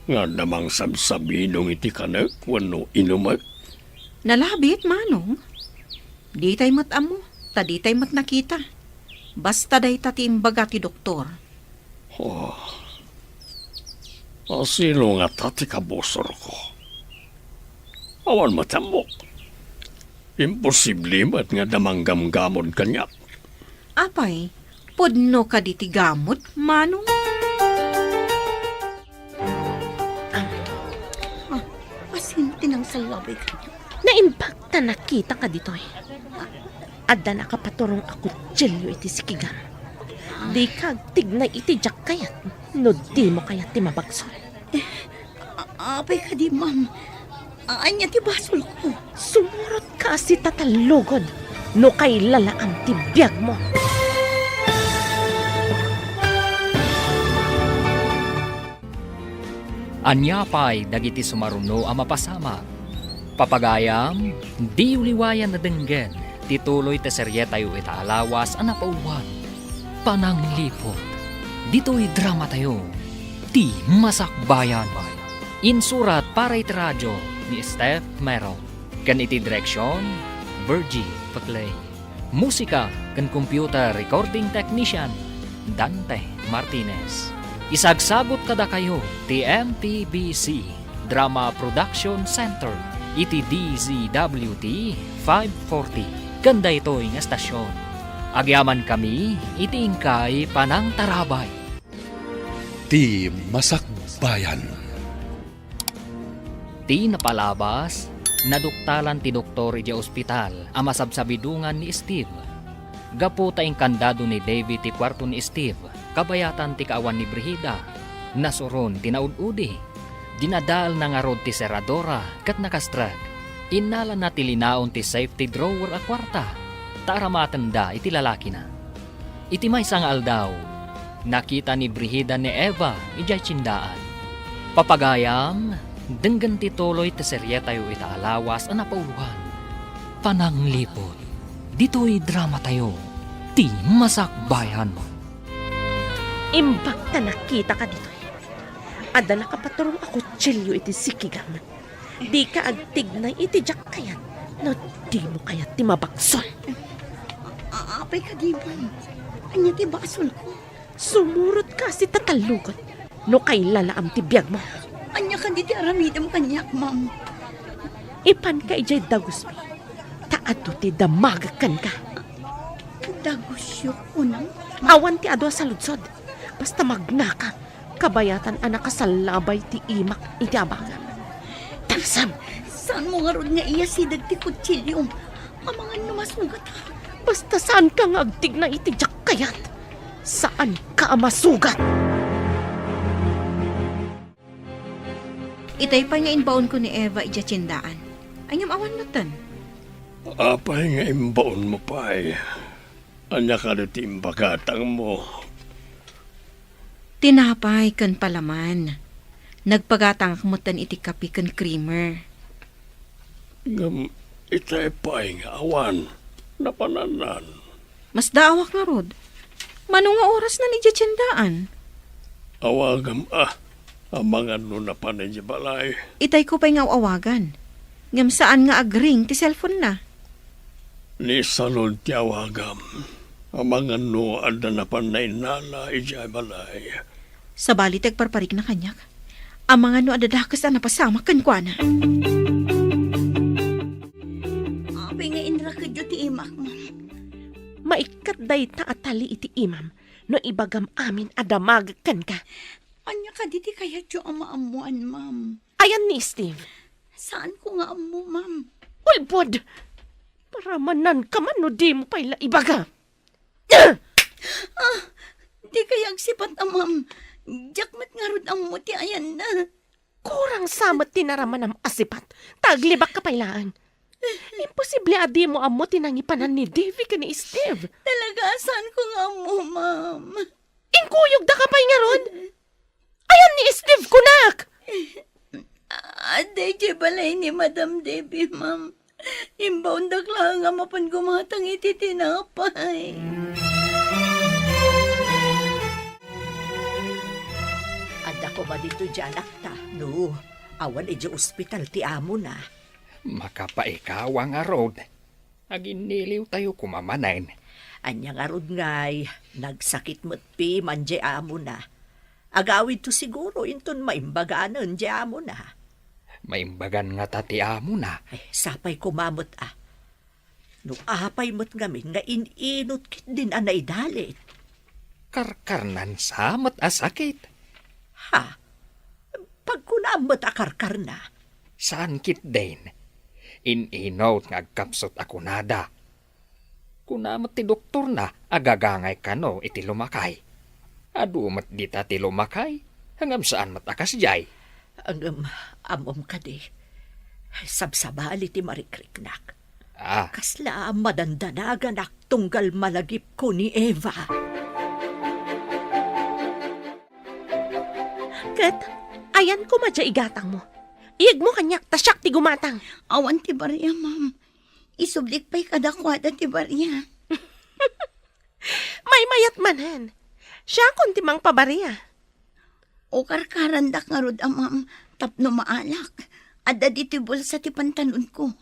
nga adda mangsabsabidong iti kanek wenno inumek? Nalabit, Manong. Ditay met ammo, ta ditay met nakita. Basta dayta ti imbaga ti doktor. Oh. Asino ngata ti kabusorko? Awan met ammok. Imposible met nga adda manggamgamod kaniak. Apay, pudno kadi ti gamod, Manong? Ah, Salabay kaniak. Naimbag ta nakitaka ditoy. Adda nakapaturong a kutsilio iti sikigam. Dika agtignay iti diak kayat no dimo kayat ti mabagsol. A-, apay kadi, ma'am? A-, ania ti basolko? Sumurotka a sitatallugod no kailalaam ti biagmo. Ania pay dagiti sumaruno a mapasamak? Papagayam, diyo liwayan a denggen ti tuloy ti serietayo ita a lawas a napauluan, Panangliput. Ditoy dramatayo, Ti Masakbayan. Insurat para iti radio ni Steph Mero, ken iti direksion, Virgie Paclay. Musika ken computer recording technician, Dante Martinez. Isagsagut kadakayo ti M P B C Drama Production Center iti D Z W T five forty ken daytoy nga estasion. Agyamankami iti inkay panangtarabay. Ti Masakbayan. Ti napalabas, naduktalan ti doktor idiay ospital a masabsabidongan ni Steve. Gapu ta inkandado ni Davy ti kuarto ni Steve, kabayatan ti kaawan ni Brigida, nasuron ti naud-udi. Dinadaelna ngarud ti seradora ket nakastrek. Innalana ti linaon ti safety drawer a kuarta, ta aramatenda iti lalakina. Iti maysa nga aldaw, nakita ni Brigida ni Eva idiay tiendaan. Papagayam, denggen ti tuloy ti serietayo ita a lawas a napauluan, Panangliput. Ditoy dramatayo, Ti Masakbayan. Imbag ta nakitaka ditoy. Adda nakapaturong a kutsilio iti sikigam. Dika agtignay iti diak kayat no dimo kayat ti mabagsol. A-, apay kadi, ma'am? Ania ti basolko? Sumurotka a sitatallugod no kailalaam ti biagmo. Ania kadi ti aramidem kaniak, ma'am? Ipanka idiay dagusmi, ta adu ti damagek kenka. Dagusyo, kunam? Awan ti adu a saludsod. Basta magnaka, kabayatan a nakasallabay ti imak iti abagam. Tarsem! Saanmo ngarud nga iyasideg ti kutsilyom? Amangan no masugatak. Basta saanka nga agtignay iti diak kayat, saanka a masugat. Itay pay nga imbaonko ni Eva idiay tiendaan. Ngem awan metten. Apay nga imbaonmo pay? Ania kadi ti impagatangmo? Tinapay ken palaman. Nagpagatangak metten iti kape ken creamer. Ngem itay pay nga awan napanannan. Masdaawak ngarud. Mano nga orasnan idiay tiendaan? Awagam a, amangan no napan idiay balay. Itayko pay nga aw-awagan. Ngem saan nga agring ti cellphone-na. Ni Salud ti awagam. Amangan no adda napan nainnala idiay balay. Sabali ti agparparikna kaniak. Amangan no adda dakes a napasamak kenkuana. Apay nga inrakedyo ti imak, ma'am? Maikkat dayta a tali iti imam no ibagam amin a damagek kenka. Ania kadi ti kayatyo a maammoan, ma'am? Ayan ni Steve. Saanko nga ammo, ma'am. Ulbod! Paramananka man no dimo pay la ibaga. Ah! Dikay agsipat a, ma'am. Diak met ngarud ammo ti ayanna. Kurang sa met ti naramanam a sipat, ta aglibakka pay laeng. Imposible a dimo ammo ti nangipanan ni Davy ken ni Steve. Talaga a saanko nga ammo, ma'am. Inkuyogdaka pay ngarud? Ayan ni Steve, kunak! Adda idiay balay ni Madam Debbie, ma'am. Imbaondak laeng a mapan gumatang iti tinapay. Adda koma ditoy diay anakta, no awan idiay ospital ti amona. Makapaikawa ngarud. Aginniliwtayo koma manen. Ania ngarud ngay, nagsakit met piman diay amona. Agawidto siguro inton maimbaganen diay amona. Maimbagan ngata ti amona? Ay, sapay koma met a. No apay met ngamin nga in-inut ketdin a naidalin. Karkarnan sa met a sakit. Ha? Pagkunam met a karkarna. Saan ketdin. In-inut nga agkapsut a kunada. Kuna met ti doktorna a gagangay kano iti lumakay. Adu met dita ti lumakay, ngem saan met a kasdiay. Ngem ammom kadi, sabsabali ti marikriknak. Ah. Kasla madandanaganak tunggal malagipko ni Eva. Ket, ayanko met diay igatangmo. Iyegmo kaniak, ta siak ti gumatang. Awan ti baria, ma'am. Isublik pay kadakuada ti baria. Maymayat manen. Siakon ti mangpabaria. Ukarkarandak ngarud a, ma'am, tapno maalak. Adda ditoy bulsa ti pantalonko.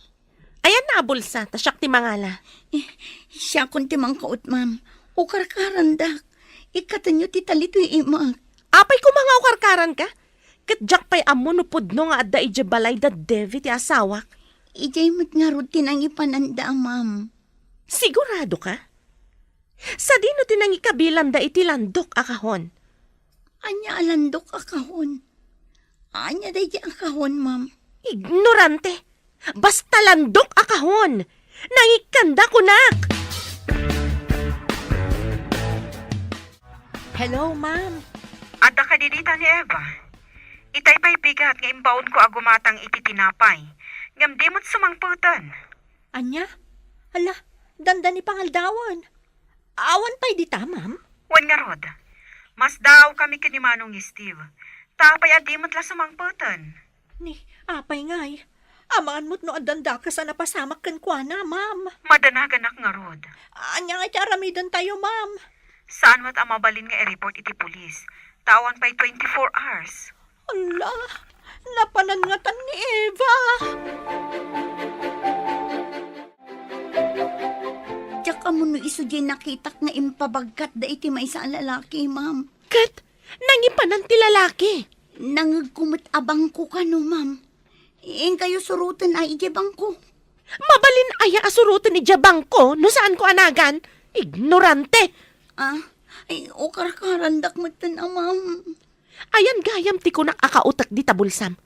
Ayanna a bulsa, ta siak ti mangala. Eh, siakon ti mangkaut, ma'am. Ukarkarandak. Ikkatenyo ti talitoy imak. Apay koma nga ukarkaranka? Ket diak pay ammo no pudno nga adda idiay balay da Devi ti asawak. Idiay met ngarud ti nangipananda, ma'am. Sigurado ka? Sadino ti nangikabilanda iti landok a kahon? Ania a landok a kahon? Ania daydi a kahon, ma'am? Ignorante! Basta landok a kahon! Nangikkanda kunak! Hello, ma'am. Adda kadi dita ni Eva? Itay pay bigat nga imbaonko a gumatang iti tinapay, ngem di met sumangpeten. Ania? Hala, dandani pangaldawen. Awan pay dita, ma'am? Wen ngarud. Masdaawkami ken ni Manong Steve. Ta apay a di met la sumangpeten? Ni, apay ngay? Amangan met no addan dakes a napasamak kenkuana, ma'am. Madanaganak ngarud. Ania ngay ti aramidentayo, ma'am? Saan met a mabalin nga i-report iti pulis. Ta awan pay twenty-four hours. Ala, napanan ngatan ni Eva. Diak ammo no isu diay nakitak nga impabagkatda iti maysa a lalaki, ma'am. Ket, nangipanan ti lalaki. Nangegko met a bangko kano, ma'am. Inkayo suroten a idiay bangko. Mabalin aya a suroten idiay bangko no saanko a nagan? Ignorante! Ah, ay, ukarkarandak metten a, ma'am. Ayan gayam ti kunak a kautek dita bulsam.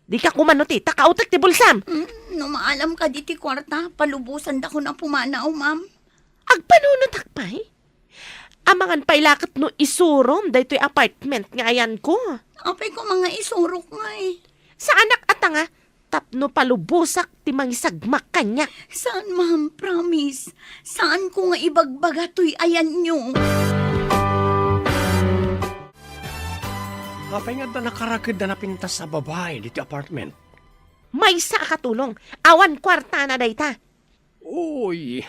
Dika kumano ti ta kautek ti bulsam. Mm, no maalam kadi ti kuarta, palubosandakon a pumanaw, ma'am. Agpanunotak pay? Amangan pay la ket no isurom daytoy apartment nga ayanko. Apay koma nga isurok ngay? Saanak a tanga, tapno palubosak ti mangisagmak kaniak. Saan, ma'am, promise. Saanko nga ibagbaga toy ayanyo. Apay nga adda nakarakedda napintas a babai ditoy apartment? Maysa a katulong, awan kuartana dayta. Uy!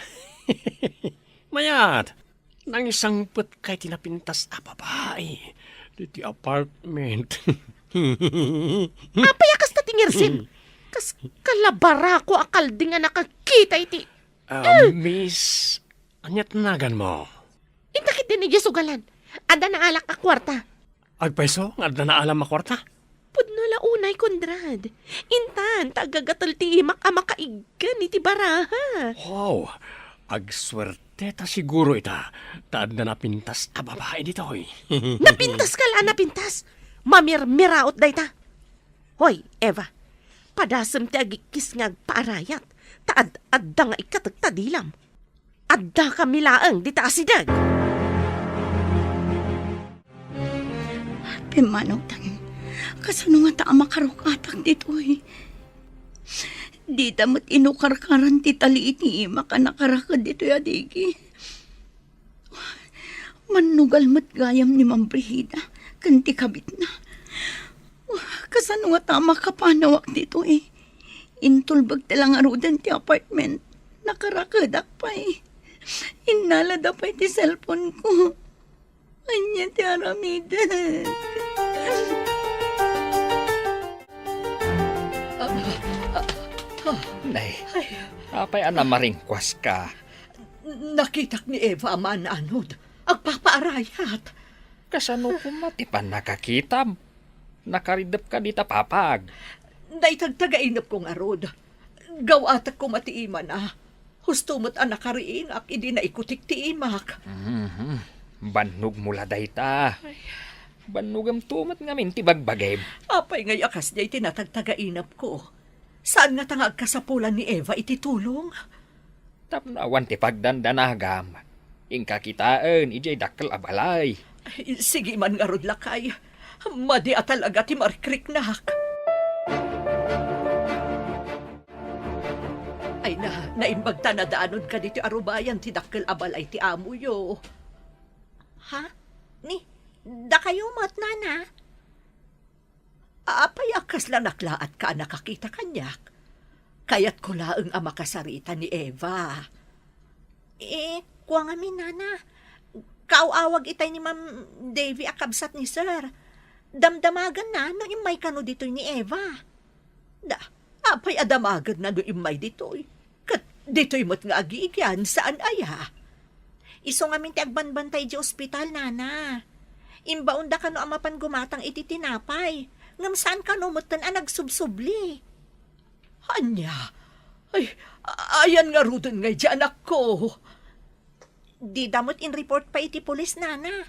Mayat! Nangisangpetkay ti napintas a babai ditoy apartment. Apay a kasta ti ngirsem? Kas kalabarako a kalding a nakakita iti Ah, miss, ania ti naganmo? Inta ketdin idiay sugalan. Adda naalak a kuarta. Agpayso nga adda naalam a kuarta? Pudno la unay, Conrad. Intan, ta agagatel ti imak a makaiggan iti baraha. Wow, agsuerteta siguro ita, ta adda napintas a babai ditoy. Napintas ka la, napintas. Mamirmiraot dayta. Hoy, Eva, padasem ti agikkis nga agpaarayat, ta ad-adda nga ikkatek ta dilam. Addakami laeng dita asideg. Pimmanawtan, kasano ngata a makarukatak ditoy? Dida met inukarkaran ti tali iti imak a nakaraked ditoy a digi. Mannugal met gayam ni Ma'am Brigida ken ti kabitna. Kasano ngata a makapanawak ditoy? Intulbek ti langaruden ti apartment. Nakarakedak pay. Innalada pay ti cellphone ko. Ania ti aramidek? Nay, apay a namaringkuaska? Nakitak ni Eva a maananod. Agpapaarayat. Kasano koma ti pannakakitam? Nakaridepka dita papag. Dayta agtagainepko ngarud. Gaw-atek koma ti imana. Husto met a nakariingak idi naikutik ti imak. Mhm. Bannogmo la dayta. Ay. Bannogemto met ngamin ti bagbagim. Apay ngay a kasdiay ti natagtagainepko? Saan ngata nga agkasapulan ni Eva iti tulong? Tapno awan ti pagdandanagam, inka kitaen idiay dakkel a balay. Ay, sige man ngarud, lakay. Madi a talaga ti marikriknak. Ay na, naimbag ta nadaanonka ditoy arubayan ti dakkel a balay ti amoyo. Ha? Ni, dakayo met, nana? Apay a kasla naklaatka a nakakita kaniak? Kayatko laeng a makasarita ni Eva. Eh, kua ngamin, nana. Kaaw-awag itay ni Ma'am Davy a kabsat ni Sir. Damdamagenna no immay kano ditoy ni Eva. Da, apay a damagenna no immay ditoy? Ket ditoy met nga agigian, saan aya? Isu ngamin ti agbanbantay idiay ospital, nana. Imbaonda kano a mapan gumatang iti tinapay, ngem saan kano metten a nagsubsubli. Ania? Ay, ayan ngaruden ngay diay anakko? Dida met in-report pay iti pulis, nana.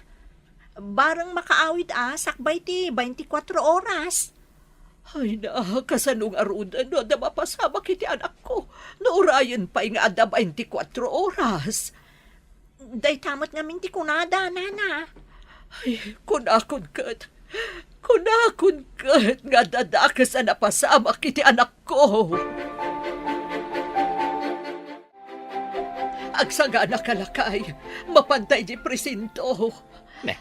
Bareng makaawid a sakbay ti baintikwatro oras. Ay na, kasano ngaruden no adda mapasamak iti anakko? No urayen pay nga adda baintikwatro oras. Dayta met ngamin ti kunada, nana. Ay, kunakon ket, kunakon ket nga adda dakes a napasamak iti anakko. Agsaganaka, lakay, mapanta idiay presinto. Ne,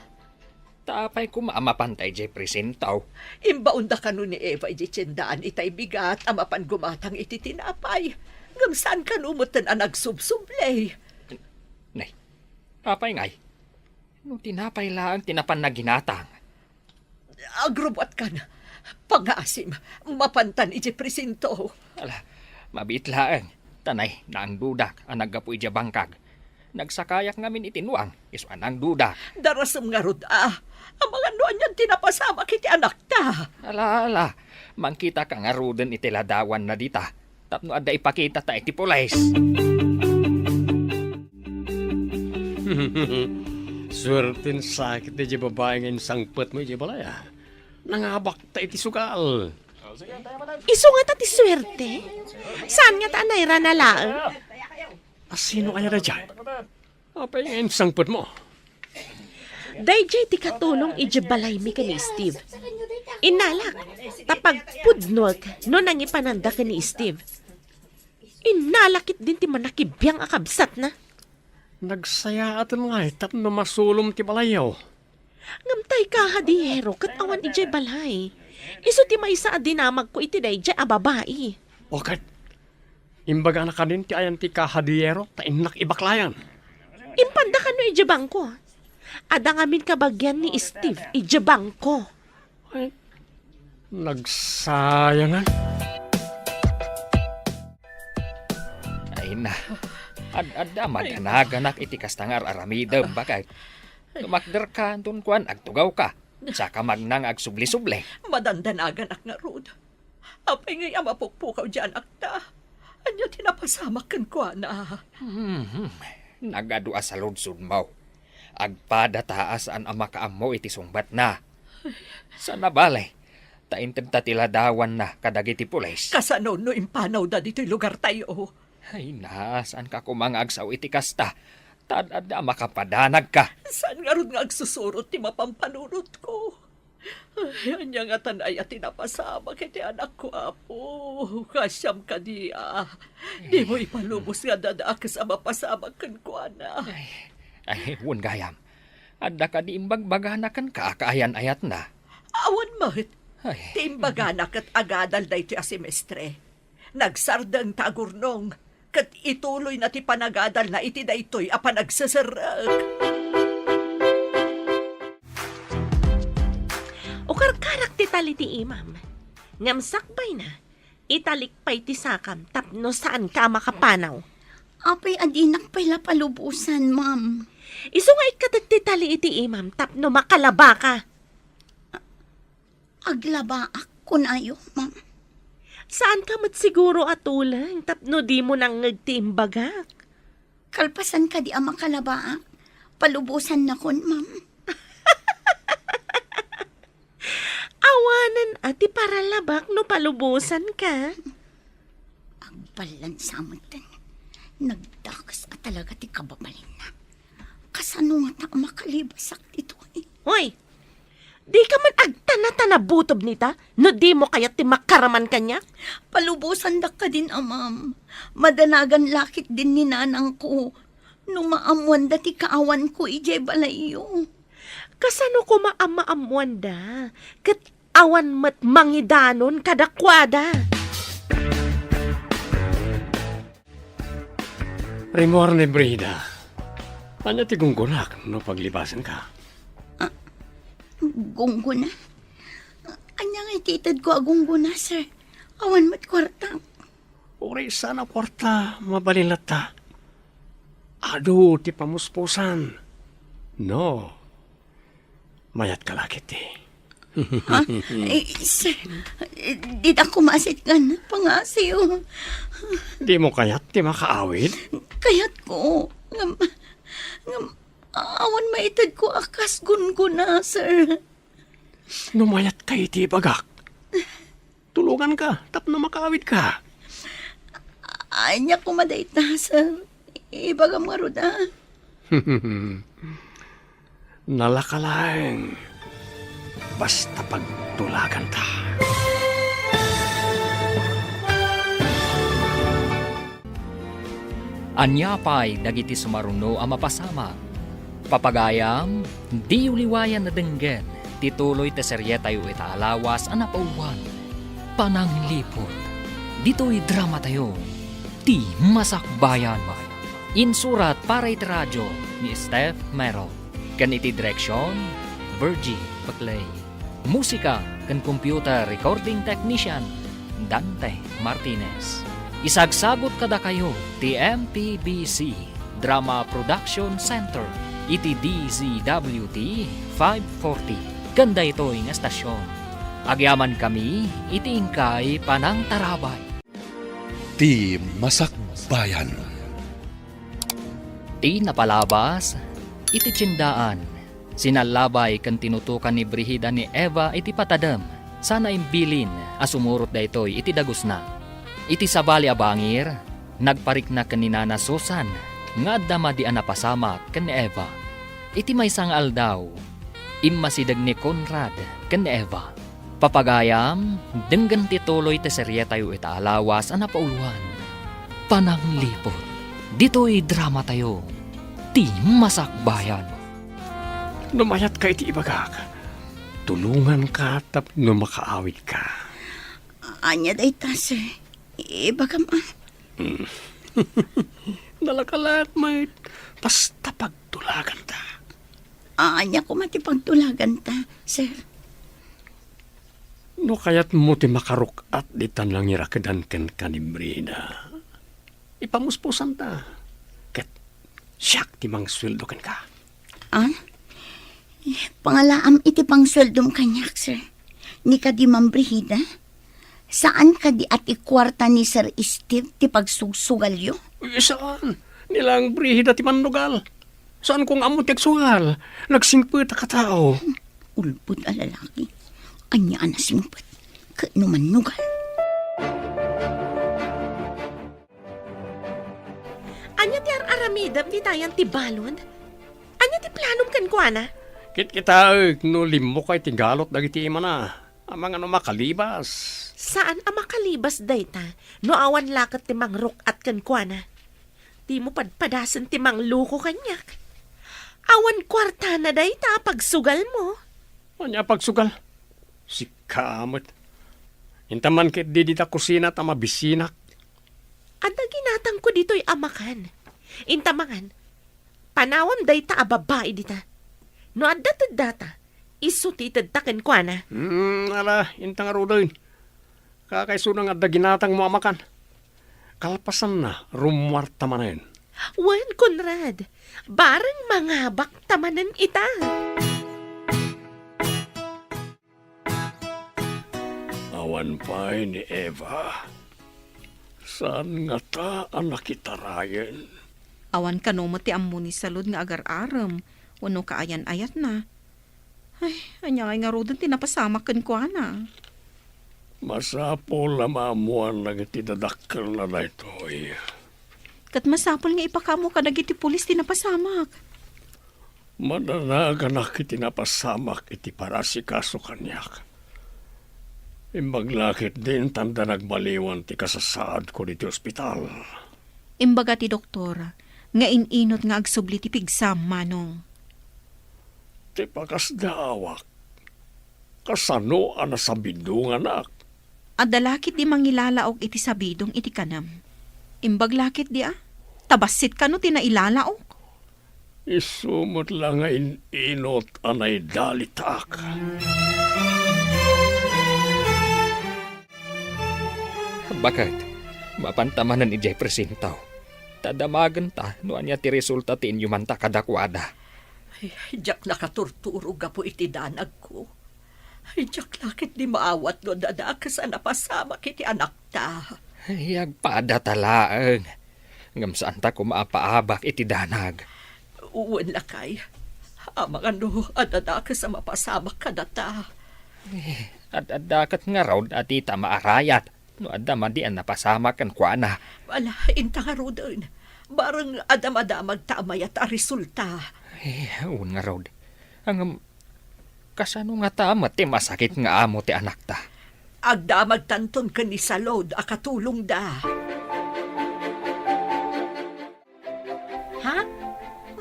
ta apay koma a mapanta idiay presinto? Imbaonda kano ni Eva idiay tiendaan itay bigat a mapan gumatang iti tinapay. Ngem saan kano metten a nagsubsubli. Ne, apay ngay? No tinapay laeng ti napan naginatang. Agrubbuatkan. Pangngaasim, mapantan idiay presinto. Ala, mabiit laeng. Ta nay, naangdudak a naggapu idiay bangkag. Nagsakayak ngamin iti nuang, isu a naangdudak. Darasem ngarud a. Amangan no anian ti napasamak iti anakta. Ala, ala. Mangkitaka ngaruden iti ladawanna dita. Tapno adda ipakitata iti pulis. Suerten sakit daydiay babai nga insangpetmo idiay balay, a. Nangabakta iti sugal. Isu ngata ti suerte? Saan ngata a nairana laeng? A, sino aya daydiay? Apay nga insangpetmo? Daydiay ti katulong idiay balaymi ken ni Steve. Innalak, ta pagpudnok no nangipananda ken ni Steve. Innalak ketdin ti mannakibiang a kabsatna. Nagsayaaten ngay tapno masulom ti balayyo. Ngem tay kahadiyero ket awan idiay balay. Isu ti maysa a dinamagko iti daydiay a babai. O ket, imbagana kadin ti ayan ti kahadiyero ta innak ibaklayan. Impanda kano idiay bangko. Adda ngamin kabagian ni Steve idiay bangko. Ay, nagsayangan. Ay na, ad-adda madanaganak iti kasta nga ar-aramidem, baket. Tumakderka, anton kuan, agtugawka. Saka magna nga agsubli-subli. Madandanaganak ngarud. Apay ngay a mapukpukaw diay anakta? Ania ti napasamak kenkuana? Hmm, nagadu a saludsodmo. Agpada ta a saan a makaammo iti sungbatna. Sana bale, ta intedta ti ladawanna kadagiti pulis. Kasano no impanawda ditoy lugartayo? Ay na, saanka koma nga agsao iti kasta. Ta ad-adda a makapadanagka. Saan ngarud nga agsusurot ti mapanpanunotko? Ay, ania ngatan aya ti napasamak iti anakko, Apo? Kasiam kadi a dimo ipalubos nga adda dakes a mapasamak kenkuana. Ay, ay, wen gayam. Adda kadi imbagbagana kenka a kaayan-ayatna? Awan met. Ay. Ti imbagana ket agadal daytoy a semestre. Nagsardeng ta agurnong, ket ituloyna ti panagadalna iti daytoy a panagseserrek. Ukarkarak ti tali ti imam, ngem sakbayna, italik pay ti sakam tapno saanka a makapanaw. Apay a dinak pay la palubosan, ma'am? Isu nga ikkatek ti tali iti imam tapno makalabaka. Aglabaak, kunayo, ma'am. Saanka met siguro a tuleng tapno dimo nangngeg ti imbagak? Kalpasan kadi a makalabaak, palubosannakon, ma'am. Awanen a ti paralabak no palubosanka. Allan sa metten, nagdakes a talaga ti kababalinna. Kasano ngata a makalibasak ditoy? Hoy! Dika man agtana-tana butob nita, no dimo kayat ti makaraman kaniak? Palubosandak kadin, amam. Madanagan la ketdin ni nanangko no maammoanda ti kaawanko idiay balayyo. Kasano koma a maammoanda? Ket awan met mangidanon kadakuada. Rimmuar ni Brida. Ania ti gunggonak no paglibasenka? Ah, gunggona? Ania ngay ti itedko a gunggona, sir? Awan met kuarta. Uray saan a kuarta, mabalin latta. Adu ti pamuspusan. No. Mayatka la ketdi. Ha? Eh, sir, eh, dida kumasit nga pangasiw. Dimo kayat ti makaawid? Kayatko. Ngem, ngem, awan maitedko a kas gunggona, sir. No mayatka iti ibagak, tulonganka tapno makaawidka. Ania koma dayta, sir? Ibagam ngarud, a. Nalaka laeng basta pagtulaganta. Ania pay dagiti sumaruno a mapasamak? Papagayam, diyo liwayan a denggen ti tuloy ti serietayo ita a lawas a napauluan, Panangliput. Ditoy dramatayo, Ti Masakbayan. Insurat para iti radio ni Steph Mero, ken iti direksion, Virgie Peclay. Musika ken computer recording technician, Dante Martinez. Isagsagut kadakayo ti M P B C Drama Production Center iti D Z W T five forty ken daytoy nga estasion. Agyamankami iti inkay panangtarabay. Ti Masakbayan. Ti napalabas iti tiendaan, sinallabay ken tinutokan ni Brigida ni Eva iti patadem, sana imbilin a sumurot daytoy iti dagusna. Iti sabali a bangir, nagparikna ken ni Nana Susan nga adda madi a napasamak ken ni Eva. Iti maysa nga aldaw, immasideg ni Conrad ken ni Eva. Papagayam, denggen ti tuloy ti serietayo ita a lawas a napauluan, Panangliput. Ditoy dramatayo, Ti Masakbayan. No mayatka iti ibagak, tulonganka tapno makaawidka. Ania dayta, sir? Ibagam, a. Mm. Nalaka laeng met, basta pagtulaganta. Ania koma ti pagtulaganta, sir? No kayatmo ti makaruk-at dita nangirakedan kenka ni Brina, ipamuspusanta, ket siak ti mangsueldo kenka. Ah? Pangalaam iti pangsueldom kaniak, sir. Ni kadi, Ma'am Brigida? Saan kadi a ti kuarta ni Sir Steve ti pagsugsugalyo? Eh, saan. Ni lang Brigida ti mannugal. Saanko nga ammo ti agsugal. Nagsingpet a katao. Ulbod a lalaki. Ania a nasingpet? Ket no mannugal? Ania ti ar-aramidem ditayan ti balud? Ania ti planom kenkuana? Kitkitaek no limmuka iti galot dagiti imana. Amangan no makalibas. Saan a makalibas dayta no awan laket ti mangruk-at kenkuana. Dimo padpadasen ti mangloko kaniak. Awan kuartana dayta a pagsugalmo. Ania a pagsugal? Sika met. Inta man ketdi dita kusina ta mabisinak. Adda ginatangko ditoy a makan. Inta mangan. Panawam dayta a babai dita. No adda teddata, isu ti itedta kenkuana. Hmm, ala, inta ngaruden. Kakaisuna nga adda ginatangmo a makan. Kalpasanna, rummuarta manen. Wen, Conrad, bareng mangabakta manen ita. Awan pay ni Eva. Saan ngata a nakitarayen? Awan kano met ti ammo ni Salud nga agar-arem wenno kaayan-ayatna. Ay, ania ngay ngaruden ti napasamak kenkuana? Masapul a maammuan dagiti dadakkelna daytoy. Ket masapul nga ipakaammo kadagiti pulis ti napasamak. Madanaganak iti napasamak iti parasikaso kaniak. Imbag la ketdi intanda nagbaliwan ti kasasaadko ditoy ospital. Imbaga ti doktor nga in-inut nga agsubli ti pigsam, Manong. Ti pakasdaawak, kasano a nasabidonganak? Adda la ketdi mangilalaok iti sabidong iti kanem. Imbag la ketdi a, ta bassit kano ti nailalaok. Isu met la nga in-inut a naidalitak. Baket, mapanta manen idiay presinto. Ta damagenta no ania ti resulta ti inyumanta kadakuada. Ay, diak nakaturturo gapu iti danagko. Ay, diak la ketdi maawat no adda dakes a napasamak iti anakta. Ay, agpadata laeng. Ngem saanta koma a paabak iti danag. Wen lakay, amangan no adda dakes a mapasamak kadata. Eh, ad-adda ket ngarud a dita maarayat no adda madi a napasamak kenkuana. Ala, inta ngaruden. Bareng adda madamagta a mayat a resulta. Eh, wen ngarud. Ngem, kasano ngata met ti masakit nga amo ti anakta? Agdamagtanton ken ni Salud a katulongda. Ha?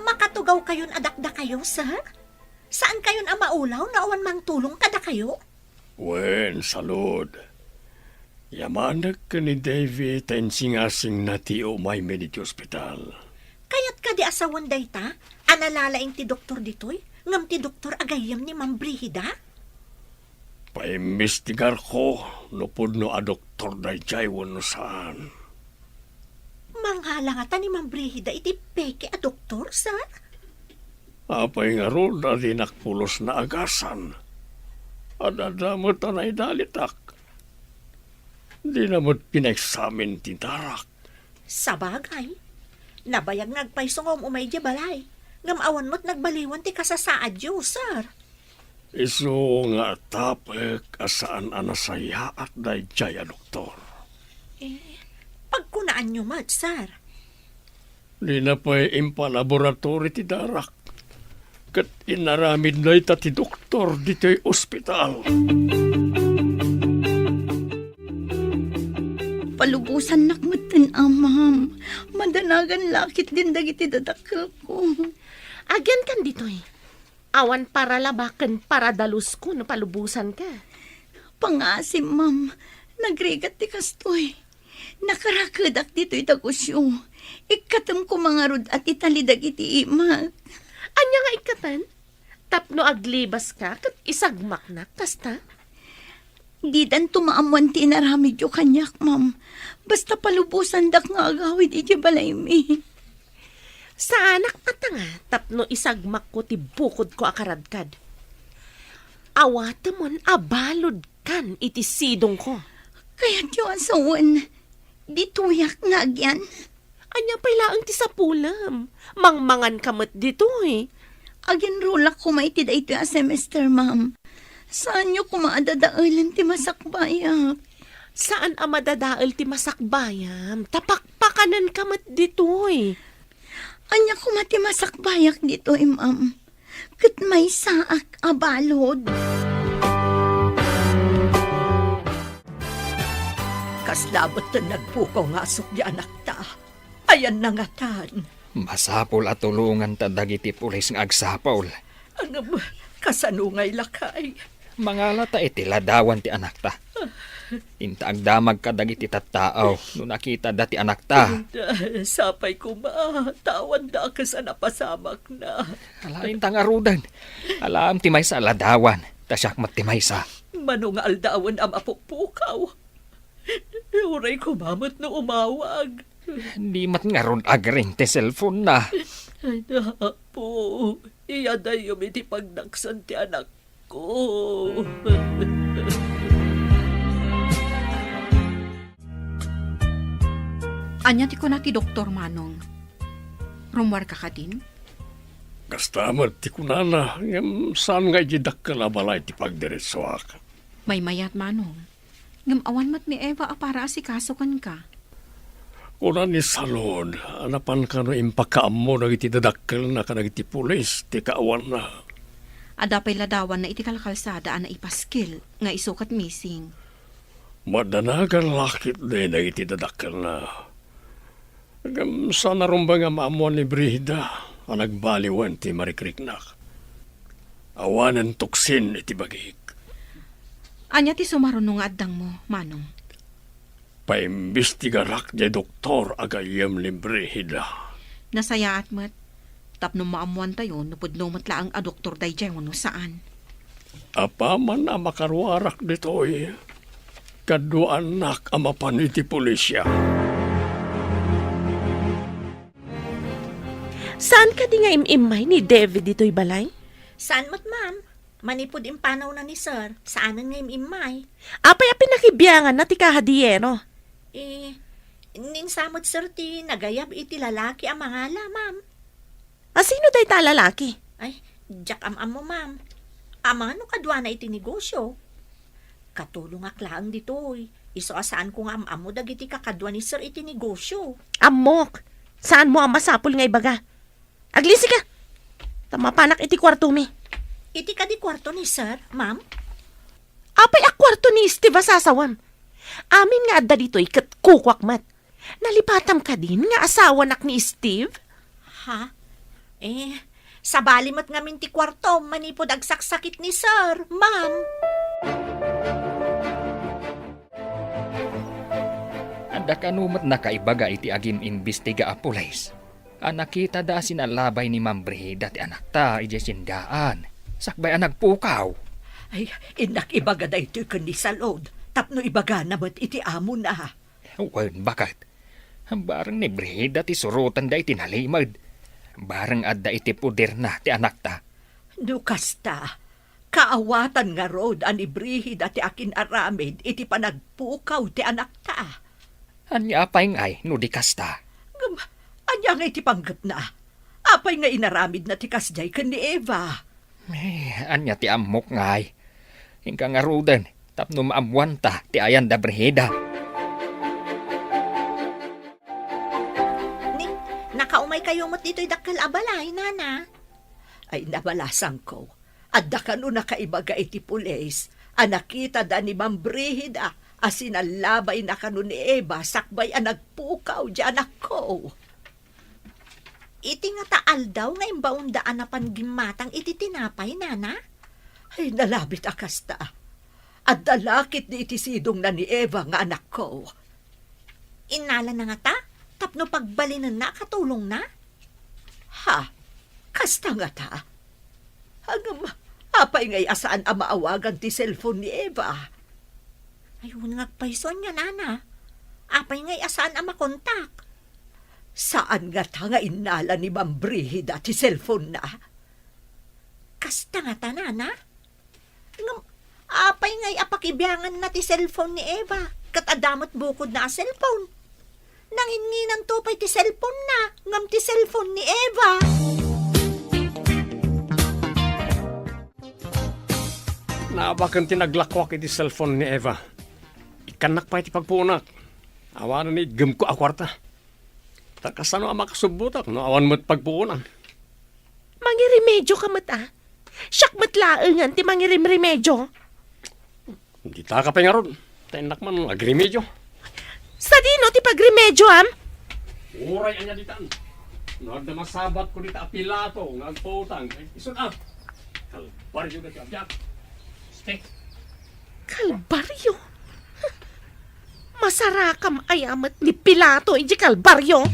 Makatugawkayon a dakdakayo, sir? Saankayon a maulaw no awan mangtulong kadakayo? Wen, Salud. Yamanek ken ni Davy ta insingasingna ti umaymi ditoy ospital. Kayat kadi a sawen dayta a nalalaing ti doktor ditoy, ngem ti doktor a gayyem ni Ma'am Brigida? Paimbestigarko no pudno a doktor daydiay wenno saan. Mangala ngata ni Ma'am Brigida iti peke a doktor, sir? Apay ngarud a dinak pulos naagasan? Ad-adda met a naidalitak. Dina met pinaeksamin ti darak. Sabagay, nabayag nga agpayso nga um-umay idiay balay, ngem awan met nagbaliwan ti kasasaadyo, sir. Isu nga atapek a saan a nasayaat daydiay a doktor. Eh, pagkunaanyo met, sir? Dina pay impalaboratory ti darak, ket inaramid dayta ti doktor ditoy ospital. Palubosannak metten, a, ma'am. Madanagan la ketdin dagiti dadakkelko. Agyankan ditoy. Awan paralaba ken paradalusko no palubosanka. Pangngaasim, ma'am. Nagrigat ti kastoy. Nakarakedak ditoy dagusyo. Ikkatem koma ngarud a ti tali dagiti imak. Ania nga ikkaten? Tapno aglibaska ket isagmaknak kasta? Didanto maammoan ti inaramidyo kaniak, ma'am. Basta palubosandak nga agawid idiay balaymi. Saanak a tanga tapno isagmakko ti bukodko a karadkad. Awatemon a baludkan iti sidongko. Kayatyo a sawen, ditoyak nga agyan. Ania pay laeng ti sapulem? Mangmanganka met ditoy. Aginrulak koma iti daytoy a semester, ma'am. Saanyo koma a dadaelen ti masakbayak. Saan a madadael ti masakbayam, ta pakpakanenka met ditoy. Ania koma ti masakbayak ditoy, ma'am? Ket maysaak a balud. Kasla met ti nagpukaw nga asukdi anakta. Ayanna ngatan. Masapul a tulonganta dagiti pulis nga agsapul. Ngem, kasano ngay lakay? Mangalata iti ladawan ti anakta. Inta agdamag kadagiti tattao no nakitada ti anakta. Inta, sapay koma, ta awan dakes a napasamakna. Ala, inta ngaruden. Alaem ti maysa a ladawan, ta siak met ti maysa. Mano nga aldawen a mapukpukaw? Uray koma met no umawag. Di met ngarud agring ti cellphone-na. Ay, Apo, iyadayyom iti pagdaksan ti anakko. Ania ti kuna ti doktor, Manong? Rummuarka kadin? Kasta met ti kunana, ngem saan nga idiay dakkel a balay ti pagdiretsuak. Maymayat, Manong. Ngem awan met ni Eva a para asikaso kenka. Kuna ni Salud a napan kano impakaammo dagiti dadakkelna kadagiti pulis ti kaawanna. Adda pay ladawanna iti kalkalsada a naipaskil nga isu ket missing. Madanagan la ketdi dagiti dadakkelna. Ngem saan a rumbeng a maammuan ni Brigida a nagbaliwen ti marikriknak. Awanen tuksin iti bagik. Ania ti sumaruno nga addangmo, Manong? Paimbestigarak diay doktor a gayyem ni Brigida. Nasayaat met, tapno maammuantayo no pudno met laeng a doktor daydiay wenno saan. Apaman a makaruarak ditoy, kaduaannak a mapan iti pulisya. Saan kadi nga im-immay ni David ditoy balay? Saan met, ma'am. Manipud impanawna ni Sir, saanen nga im-immay. Apay a pinakibianganna ti kahadiyero? Eh, ninsa met, Sir, ti nagayab iti lalaki a mangala, ma'am. A sino dayta a lalaki? Ay, diak am-ammo, ma'am. Amangan no kaduana iti negosyo. Katulongak laeng ditoy. Isu a saanko nga am-ammo dagiti kakadua ni Sir iti negosyo. Ammok. Saanmo a masapul nga ibaga. Aglisi ka! Ta mapanak iti kuartomi. Iti kadi kuarto ni Sir, ma'am? Apay a kuarto ni Steve a sasawam? Amin nga adda ditoy ket kukuak met. Nalipatam kadin nga asawanak ni Steve? Ha? Eh, sabali met ngamin ti kuarto manipud agsaksakit ni Sir, ma'am. Adda kano met nakaibaga iti agim-imbestiga a pulis a nakitada a sinalabay ni Ma'am Brigida ti anakta idiay sindaan, sakbay a nagpukaw. Ay, innak ibaga daytoy ken ni Salud, tapno ibagana met iti amona. Wen, baket. Bareng ni Brigida ti surotenda iti nalimed. Bareng adda iti poderna ti anakta. No kasta, kaawatan ngarud a ni Brigida ti akin-aramid iti panagpukaw ti anakta. Ania pay ngay no di kasta? Ngem, ania ngay ti panggepna? Apay nga inaramidna ti kasdiay ken ni Eva? Eh, ania ti ammok ngay? Inka ngaruden tapno maammuanta ti ayan da Brigida. Ni, nakaumaykayo met ditoy dakkel a balay, Nana? Ay, nabalasangko. Adda kano nakaibaga iti pulis a nakitada ni Ma'am Brigida a sinalabayna kano ni Eva sakbay a nagpukaw diay anakko. Iti ngata aldaw nga imbaonda a napan gimmatang iti tinapay, Nana? Ay, nalabit a kasta. Adda la ketdi iti sidongna ni Eva nga anakko. Innalana ngata tapno pagbalinenna a katulongna? Ha? Kasta ngata? Ngem, apay ngay a saan a maawagan ti cellphone ni Eva? Ay, wen nga agpayso ania, Nana. Apay ngay a saan a makontak? Saan ngata nga innala ni Ma'am Brigida ti cellphone-na? Kasta ngata, Nana? Ngem, apay ngay a pakibianganna ti cellphone ni Eva, ket adda met bukodna a cellphone? Nanginnginanto pay ti cellphone-na, ngem ti cellphone ni Eva. Naabaken ti naglakuak iti cellphone ni Eva. Ikkannak pay ti pagpuonak. Awanen ni iggemko a kuarta. Ta kasano a makasubbotak no awan met pagpuonan? Mangiremedio ka met, a? Siak met laengen ti mangirimremedio. Dita ka pay ngarud. Ta innak man agremedio. Sadino ti pagremedioam? Uray ania ditan. No adda masabatko dita a pilato nga agpautang, eh, isun a. Kalbaryo daytoy a biag. Stay. Kalbaryo? Masarakam aya met ni Pilato iti Kalbaryo?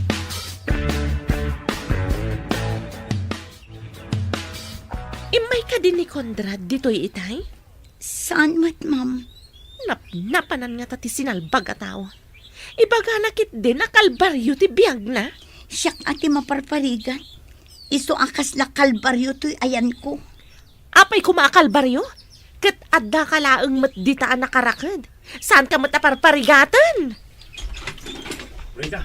Immay kadi ni Conrad ditoy itay? Saan met, ma'am? Napnapanan ngata ti sinalbag a tao. Ibagana ketdin a kalbaryo ti biagna. Siak a ti maparparigat. Isu a kasla kalbaryo toy ayanko. Apay koma a kalbaryo? Ket addaka laeng met dita a nakaraked. Saanka met a parparigaten. Rita!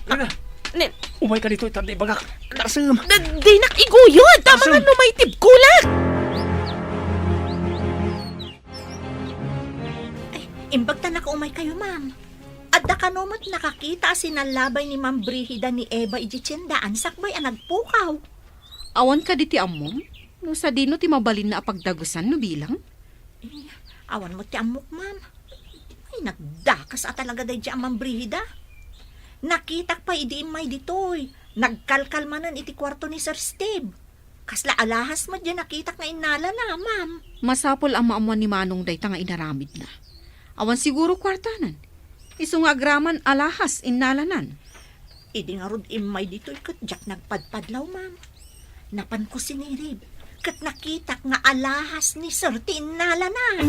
Rita! Nen- Umayka ditoy, ta adda ibagak. Narsem! Da-, dinak iguyod! Tama nga Narsem! Numaytibkolak! Ay, Imbag ta nakaumaykayo, ma'am. Adda kano met nakakita a sinallabay ni Ma'am Brigida ni Eva idiay tiendaan sakbay a nagpukaw? Awan kadi ti ammom? No sadino ti mabalinna a pagdagusan no bilang? Eh, awan met ti ammok, ma'am. Ay, nagdakas a talaga daydiay a Ma'am Brigida. Nakitak pay idi immay ditoy. Nagkalkal manen iti kuarto ni Sir Steve. Kasla alahas met diay nakitak nga innalana, ma'am. Masapul a maammuan ni Manong dayta nga inaramidna. Awan siguro kuartanan. Isu nga agraman alahas innalanan. Idi ngarud immay ditoy ket diak nagpadpadlaw, ma'am. Napanko sinirib, ket nakitak nga alahas ni Sir ti innalana.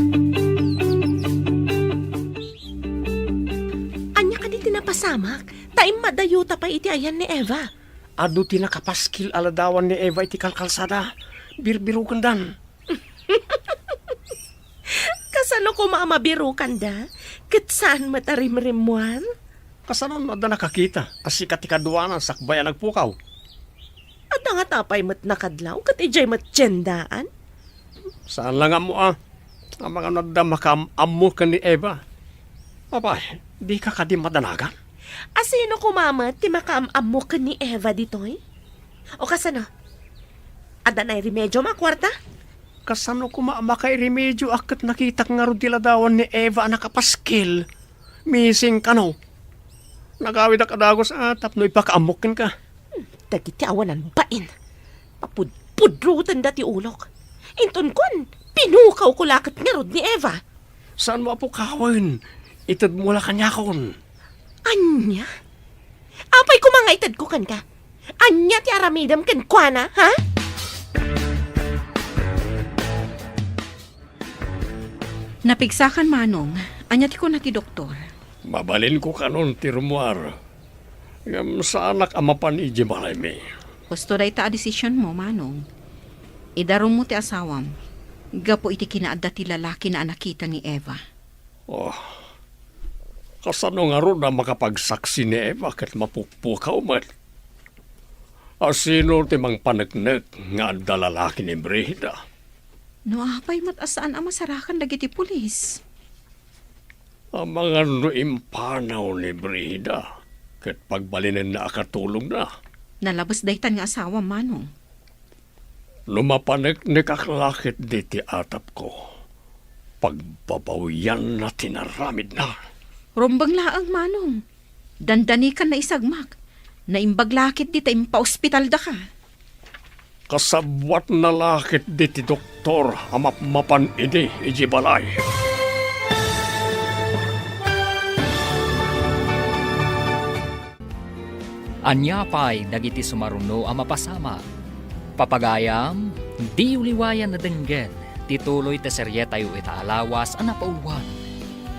Ania kadi ti napasamak? Ta immadayuta pay iti ayan ni Eva. Adu ti nakapaskil a ladawan ni Eva iti kalkalsada. Birbirukendan. Kasano koma a mabirukanda? Ket saan met a rimrimmuar? Kasano no adda nakakita a sika ti kaduana sakbay a nagpukaw? Adda ngata pay met nakadlaw ket idiay met tiendaan? Saan la nga ammo a, amangan no adda makaam-ammo ken ni Eva. Apay, dika kadi madanagan? A sino koma met ti makaam-ammo ken ni Eva ditoy? O kasano? Adda nairimediom a kuarta? Kasano koma a makairemedioak ket nakitak ngarud ti ladawan ni Eva a nakapaskil? Missing kano? Nagawidak a dagus a tapno ipakaammok kenka. Dagiti awanan bain. Papudpudrotenda ti ulok. Inton kuan, pinukawko la ket ngarud ni Eva. Saanmo a pukawen? Itedmo la kaniakon. Ania? Apay koma nga itedko kenka? Ania ti aramidem kenkuana, ha? Napigsakan, Manong. Ania ti kuna ti doktor? Mabalinko kanon ti rummuar. Ngem saanak a mapan idiay balaymi. Husto dayta a desisionmo, Manong. Idarummo ti asawam gapu iti kinaadda ti lalakina a nakita ni Eva. Oh, kasano ngarud a makapagsaksi ni Eva ket mapukpukaw met? A sino ti mangpaneknek nga adda lalaki ni Brigida? No apay met a saan a masarakan dagiti pulis? Amangan no impanaw ni Brigida ket pagbalinenna a katulongna. Nalabes daytan nga asawa, Manong. No mapaneknekak la ketdi ti atapko, pagbabawianna ti naramidna. Rumbeng laeng, Manong. Dandanikan naisagmak. Naimbag la ketdi ta impaospitaldaka. Kasabwatna la ketdi ti doktor a mapmapan idi idiay balay. Ania pay dagiti sumaruno a mapasamak? Papagayam, diyo liwayan a denggen ti tuloy ti serietayo ita a lawas a napauluan,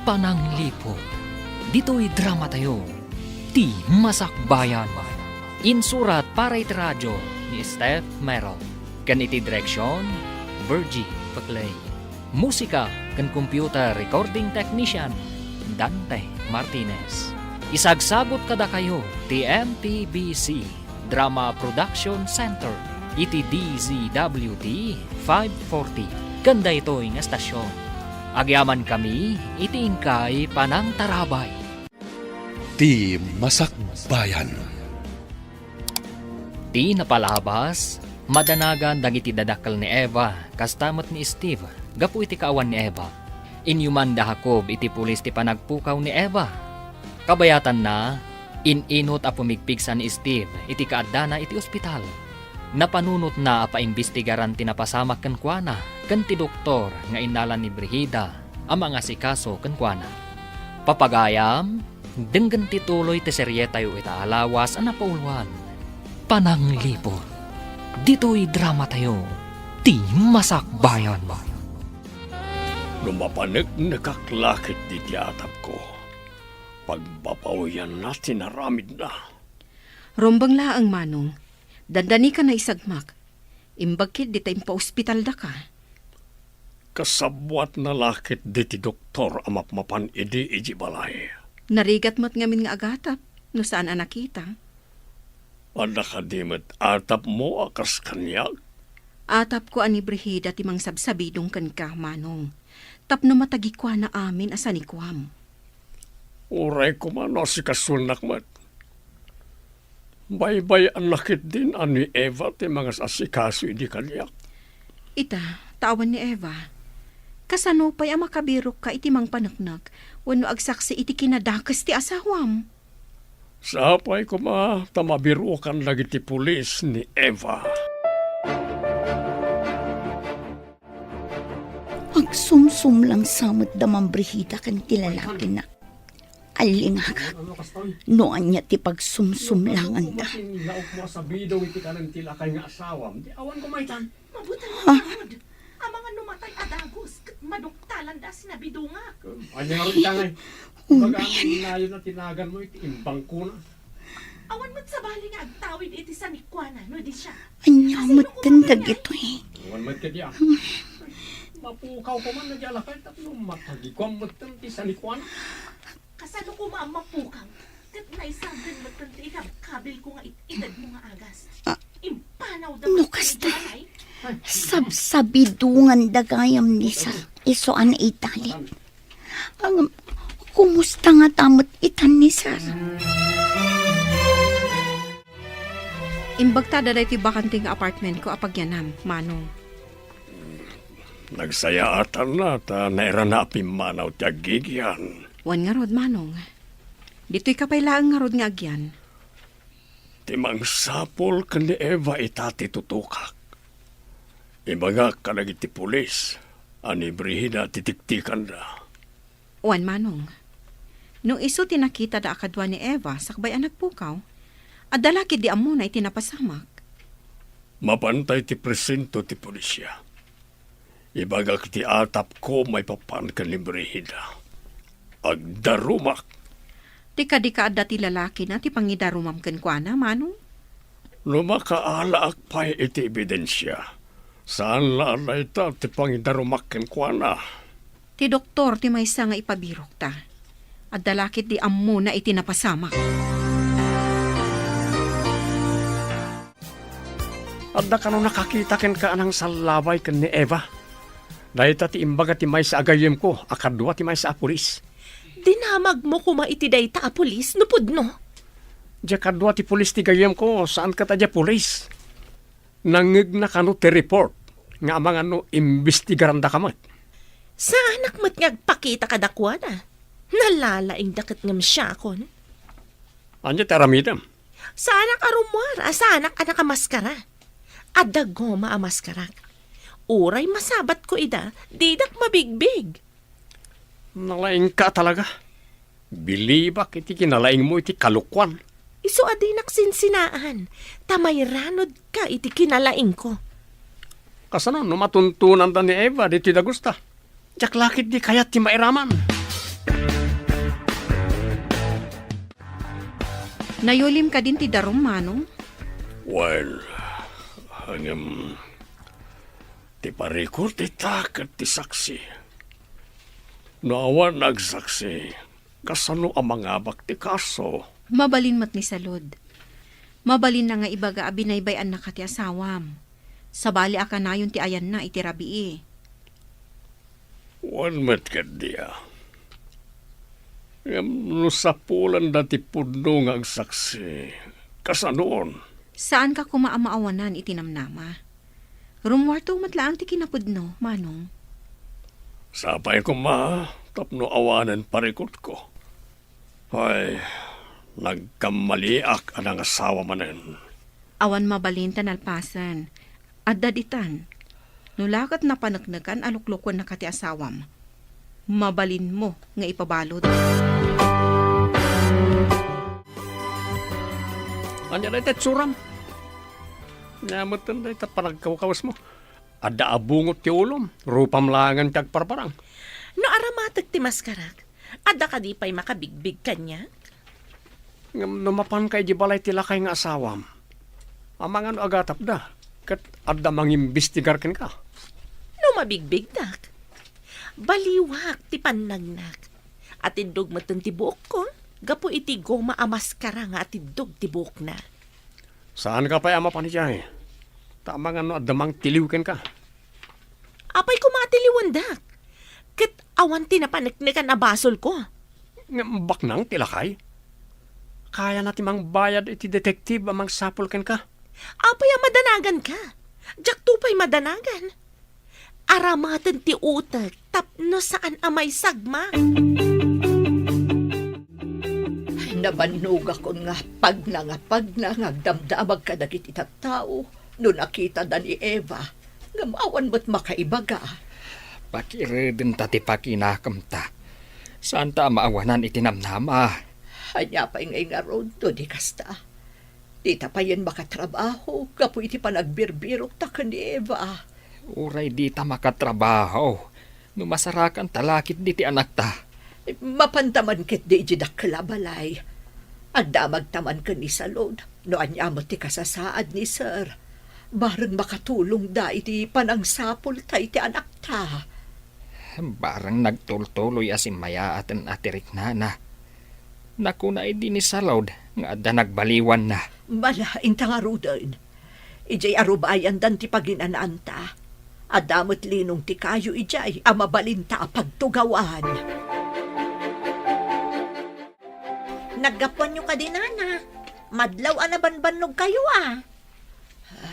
Panangliput. Ditoy dramatayo, Ti Masakbayan. Insurat para iti radio ni Steph Mero, ken iti direksion, Virgie Paclay. Musika ken computer recording technician, Dante Martinez. Isagsagut kadakayo ti M T B C Drama Production Center iti D Z W T five forty ken daytoy nga estasion. Agyamankami iti inkay panangtarabay. Ti Masakbayan. Ti napalabas, madanagan dagiti dadakkel ni Eva, kasta met ni Steve, gapu iti kaawan ni Eva. Inyuman da Jacob iti pulis ti panagpukaw ni Eva. Kabayatanna, in-inut a pumigpigsa ni Steve iti kaaddana iti ospital. Napanunotna a paimbestigaran ti napasamak kenkuana ken ti doktor nga innala ni Brigida a mangasikaso kenkuana. Papagayam, denggen ti tuloy ti serietayo ita a lawas a napauluan, Panangliput. Ditoy dramatayo, Ti Masakbayan. No mapaneknekak la ketdi ti atapko, pagbabawianna ti naramidna. Rumbeng laeng, Manong. Dandanikan naisagmak. Imbag ketdi ta impaospitaldaka. Kasabwatna la ketdi ti doktor a mapmapan idi idiay balay. Narigat met ngamin nga agatap no saan a nakita. Adda kadi met atapmo a kas kaniak? Atapko a ni Brigida ti mangsabsabidong kenka, Manong. tapno matagikuana amin a sanikuam. Uray koma no asikasonak met. Baybay-anna ketdin a ni Eva ti mangas-asikaso idi kaniak. Ita, ta awan ni Eva. Kasano pay a makabirokka iti mangpaneknek wenno agsaksi iti kinadakes ti asawam? Sapay koma ta mabirokan dagiti pulis ni Eva. Agsumsumlang sa met da Ma'am Brigida ken ti lalakina. Allingagak no ania ti pagsumsumlanganda. Laok mo a sabido iti kanan ti lakay nga asawam. Di awan ko maitan. Mabuti nga Ha? Amangan no matay a dagus, ket maduktalanda a sinabidongak. Ania nga ita ngay? Baga amin nayon a tinagan mo iti imbangkona. Awan met sabali nga agtawid iti sanikuana no di siya. Ania Kasino met koma kanya? Dagitoy? Awan met kadi a. Mapukaw ko man na di alakay tapno matagikuan met ti sanikuana. Kasano koma a mapukaw? Ket naisagden met ti ikabkabilko nga it-itedmo nga agas. Ah, Impanaw da no met kasta, daydiay. Sabsabidonganda gayam ni Sir. Isu a naitalib. Ang, kumusta ngata met itan ni Sir? Imbagta daytoy bakante nga apartment ko a pagyanam, Manong. Nagsayaatanna ta nairana a pimmanaw ti aggigyan. Wen ngarud, Manong. Ditoy ka pay laeng ngarud nga agyan. Ti mangsapul ken ni Eva ita ti tutokak. Ibagak kadagiti pulis a ni Brigida ti tiktikanda. Wen, Manong. No isu ti nakitada a kadua ni Eva sakbay a nagpukaw, adda la ketdi ammona iti napasamak. Mapantay ti presinto ti pulisya. Ibagak ti atapko maipapan ken ni Brigida. Agdarumak. Ti kadi ka adda ti lalakina ti pangidarumam kenkuana, Manong? No makaalaak pay iti ebidensia, saan la a dayta ti pangidarumak kenkuana. Ti doktor ti maysa nga ipabirokta. Adda la ketdi ammona iti napasamak. Adda kano nakakita kenka a nangsallabay ken ni Eva? Dayta ti imbaga ti maysa a gayyemko a kadua ti maysa a pulis. Dinamagmo koma iti dayta a pulis no pudno? Dia kadua ti pulis ti gayyemko, saan ket a dia pulis. Nangngegna kano ti report nga amangan no imbestigarandaka met. Saanak met nga agpakita kadakuada. Nalalaingda ket ngem siakon. Ania ti aramidem? Saanak a rummuar a saanak a nakamaskara. Adda goma a maskarak. Uray masabatko ida, didak mabigbig. Nalaingka talaga. Bilibak iti kinalaingmo iti kalokuan. Isu a dinak sinsinaan, ta mairanudka iti kinalaingko. Kasano no matuntonanda ni Eva ditoy dagusta? Diak la ketdi kayat ti mairaman. Nayulim kadin ti darum, Manong? Well, ngem, ti parikut ita ket ti saksi. No awan nagsaksi, kasano a mangabak ti kaso? Mabalin met ni Salud. Mabalinna nga ibaga a binaybay-annaka ti asawam. Sabali a kanayon ti ayanna iti rabii. Wen met ketdi a. Ngem no sapulanda ti pudno nga agsaksi, kasanoon? Saanka koma a maawanan iti namnama. Rummuarto met laeng ti kinapudno, Manong. Sapay koma tapno awanen parikutko. Ay, nagkammaliak a nangasawa manen. Awan mabalin ta nalpasen. Adda ditan. No la ket napaneknekan a luklukuennaka ti asawam, mabalinmo nga ipabalud. Ania dayta itsuram? Ania metten dayta panagkawkawesmo? Adda a bungot ti ulom, rupam laengen ti agparparang. No aramatek ti maskarak, adda kadi pay makabigbig kaniak? Ngem no mapanka idiay balay ti lakay nga asawam, amangan no agatapda, ket adda mangimbestigar kenka. No mabigbigdak, baliwak ti pannagnak. Atiddog metten ti buokko, gapu iti goma a maskara nga atiddog ti buokna. Saanka pay a mapan idiay, ta amangan no adda mangtiliw kenka. Apay koma a tiliwendak? Ket Awan ti napaneknekan a basolko. Ngem baknang ti lakay? Kayana ti mangbayad iti detektive a mangsapul kenka. Apay a madanaganka? Diakto pay madanagan. Aramaten ti utek tapno saan a maisagma. Nabannogakon nga pagna nga pagna nga agdamdamag kadagiti tattao no nakitada ni Eva, ngem awan met makaibaga. Pakiredenta ti pakinakemta. Saanta a maawanan iti namnama. Ania pay ngay ngarud no di kasta? Dita payen makatrabaho gapu iti panagbirbirokta ken ni Eva. Uray dita makatrabaho, no masarakanta la ketdi ti anakta. Mapanta man ketdi idiay dakkel a balay. Agdamagta man ken ni Salud, no ania met ti kasasaad ni Sir. Bareng makatulongda iti panangsapulta iti anakta. Bareng nagtultuloy a simmayaaten a ti riknana. Nakuna idi ni Salud nga adda nagbaliwanna. Malainta ngaruden. Idiay arubayandan ti paginanaanta. Adda met linong ti kayo idiay a mabalinta a pagtugawan. Naggapuanyo kadi, Nana. Madlaw a nabanbannogkayo, a.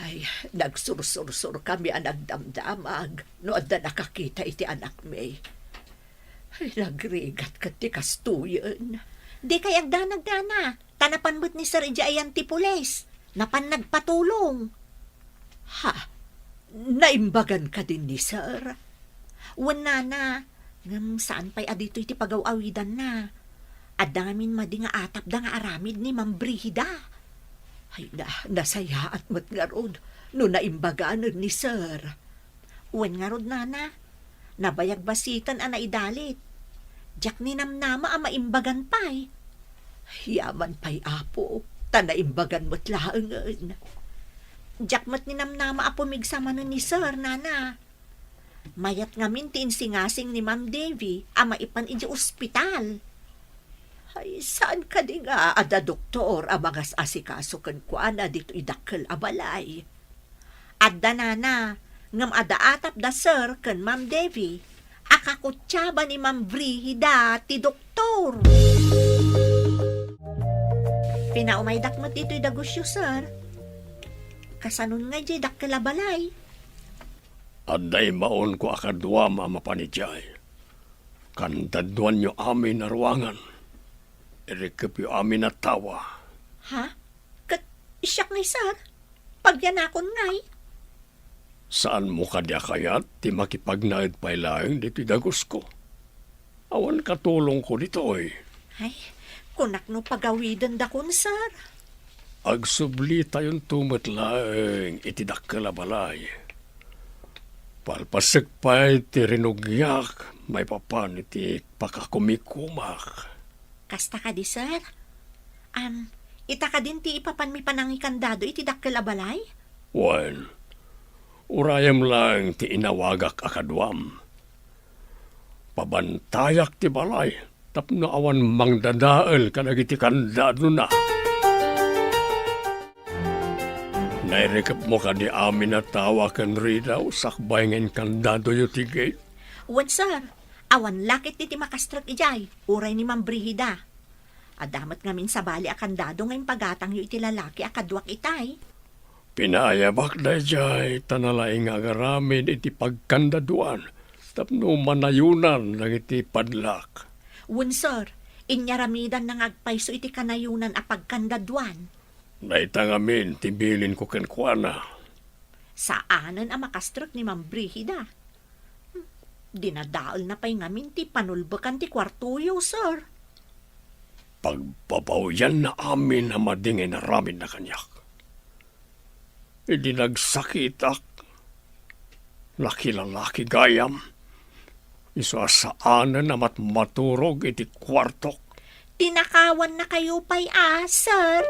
Ay, nagsursursurkami a nagdamdamag no adda nakakita iti anakmi. Ay, nagrigat ket ti kastoyen. Dikay agdanag, Nana, ta napan met ni Sir idiay ayan ti pulis. Napan nagpatulong. Ha? Naimbagan kadin ni Sir? Wen, Nana, ngem saan pay a ditoy ti pagaw-awidanna. Adda ngamin madi nga atapda nga aramid ni Ma'am Brigida. Ay na, nasayaat met ngarud no naimbaganen ni Sir. Wen ngarud, Nana, nabayag basiten a naidalit. Diak ninamnama a maimbagan pay. Yaman pay, Apo, ta naimbagan met laengen. Diak met ninamnama a pumigsa manen ni Sir, Nana. Mayat ngamin ti insingasing ni Ma'am Devi a maipan idiay ospital. Ay, saan kadi nga adda doktor a mangas-asikaso kenkuana ditoy dakkel a balay? Adda, Nana, ngem adda atapda Sir ken Ma'am Devi a kakutiaba ni Ma'am Brigida ti doktor. Pinaumaydak met ditoy dagusyo, Sir. Kasanon nga idiay dakkel a balay? Adda immaonko a kaduam a mapan idiay. Kandaduanyo amin a ruangan. Irikepyo amin a tawa. Ha? Ket siak ngay, Sir? Pagyanakon ngay? Saanmo kadi a kayat ti makipagnaed pay laeng ditoy dagusko? Awan katulongko ditoy. Ay, kunak no pagawidendakon, Sir. Agsublitayonto met laeng iti dakkel a balay. Palpasek pay ti rinugyak maipapan iti pakakumikumak. Kasta kadi, Sir? Am, ita kadin ti ipapanmi panangikandado iti dakkel a balay? Wen, urayem laeng ti inawagak a kaduam. Pabantayak ti balay tapno awan mangdadael kadagiti kandadona. Nairikepmo kadi amin a tawa ken ridaw sakbay nga inkandadoyo ti gate? Wen, sir. Awan la ketdi ti makastrek idiay, uray ni Ma'am Brigida. Adda met ngamin sabali a kandado nga impagatangyo iti lalaki a kaduak itay. Pinaayabak daydiay ta nalaing nga agaramid iti pagkandaduan tapno manayonan dagiti padlak. Wen, sir, inyaramidanna nga agpayso iti kanayonan a pagkandaduan. Dayta ngamin ti bilinko kenkuana. Saanen a makastrek ni Ma'am Brigida. Hmm, dinadaelna pay ngamin ti panulbekan ti kuartoyo, sir. Pagbabawianna amin a madi nga inaramidna kaniak. Idi nagsakitak, nakilalaki gayam, isu a saanen a matmaturog iti kuartok. Tinakawannakayo pay a, sir.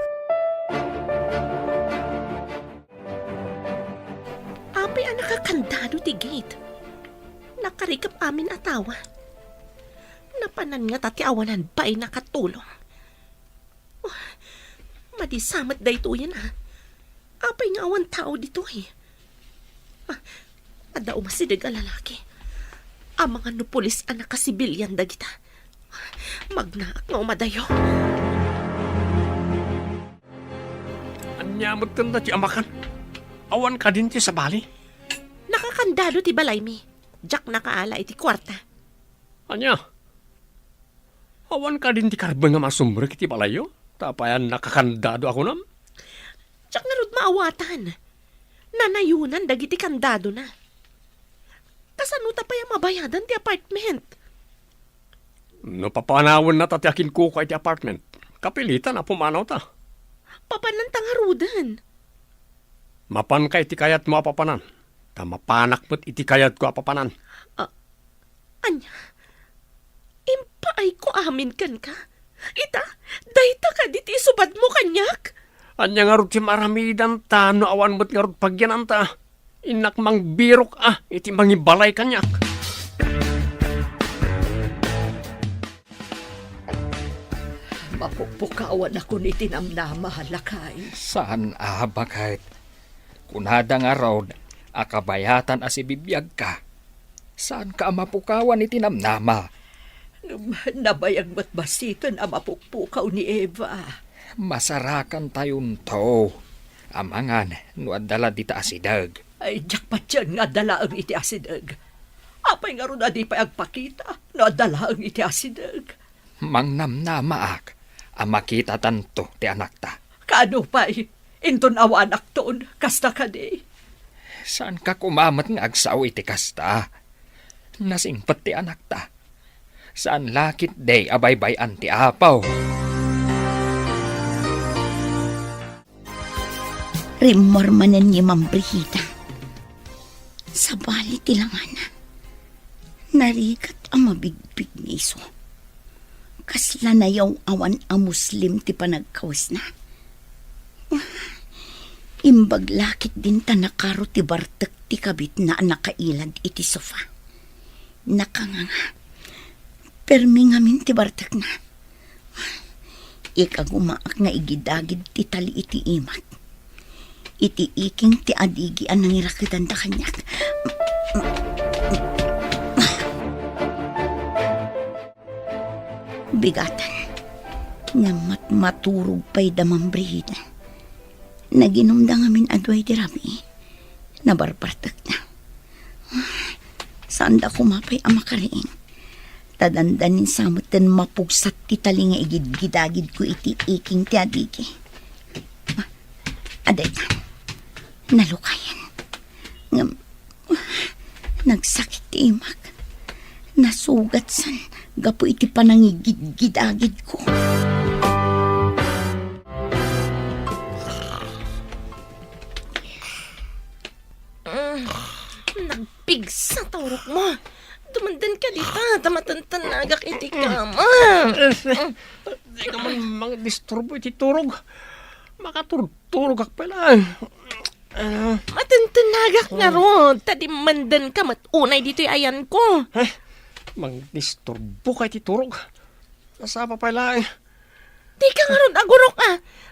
Apay a nakakandado ti gate? Nakarikep amin a tawa. Napanan ngata ti awanan bain a katulong. Oh, madi sa met daytoyen a. Apay nga awan tao ditoy? Ah, adda umasideg a lalaki. Amangan no pulis a nakasibilian dagita. Magnaak nga umadayo. Ania met kanta ti amakan? Awan kadin ti sabali? Nakakandado ti balaymi. Diak nakaala iti kuarta. Ania? Awan kadin ti karbeng a masumrek iti balayyo? Ta apay a nakakandado a kunam? Diak ngarud maawatan. Nanayonan dagiti kandadona. Kasano ta pay a mabayadan ti apartment? No papanawennata ti akinkukua iti apartment, kapilitan a pumanawta. Papananta ngaruden. Mapanka iti kayatmo a papanan, ta mapanak met iti kayatko a papanan. Ah, ania? Impaayko amin kenka? Ita, dayta kadi ti isubadmo kaniak? Ania ngarud ti maaramidanta no awan met ngarud pagyananta? Innak mangbirok a iti mangibalay kaniak. Mapukpukawanakon iti namnama, lakay. Saan a, baket. Kunada ngarud a kabayatan a sibibiagka. Saanka a mapukawan iti namnama. Ngem nabayag met basiten a mapukpukaw ni Eva. Masarakantayonto. Amangan no adda la dita asideg. Ay, diak patien nga adda laeng iti asideg. Apay ngarud a di pay agpakita no adda laeng iti asideg? Mangnamnamaak a makitatanto ti anakta. Kaano pay? Inton awanakton, kasta kadi? Saanka koma met nga agsao iti kasta? Nasingpet ti anakta. Saan la ketdi a baybay-an ti Apo. Rimmor manen ni Ma'am Brigida. Sabali ti langana. Narigat a mabigbig ni isu. Kasla nayaw-awan a Muslim ti panagkawesna. Imbag la ketdin ta nakaro ti bartek ti kabitna a nakailad iti sofa. Nakanganga. Permi ngamin ti bartekna. Ikagumaak nga igidagid ti tali iti imak. Iti iking ti adigi a nangirakidanda kaniak. Bigatan. Ngem mat-, maturog pay da Ma'am Brigida. Naginumda ngamin a dua idi rabii. Nabarbartekda. Saanda koma pay a makariing. Ta dandanin sa metten mapugsat ti tali nga igidgidagidko iti iking ti adigi. Ah, adayta. Nalukayan. Ngem, nagsakit ti imak. Nasugatsan gapu iti panangigidgidagidko. Mm, nagpigsa ta urokmo. Dumandanka dita, ta matentenagak iti kama. Dika man mangdisturbo iti turog. Makaturturogak pay laeng. Ah. Matentenagak ngarud, ta dimmandanka met unay ditoy ayanko. Eh, mangdisturboka iti turog. Nasapa pay laeng. Dika ngarud agurok a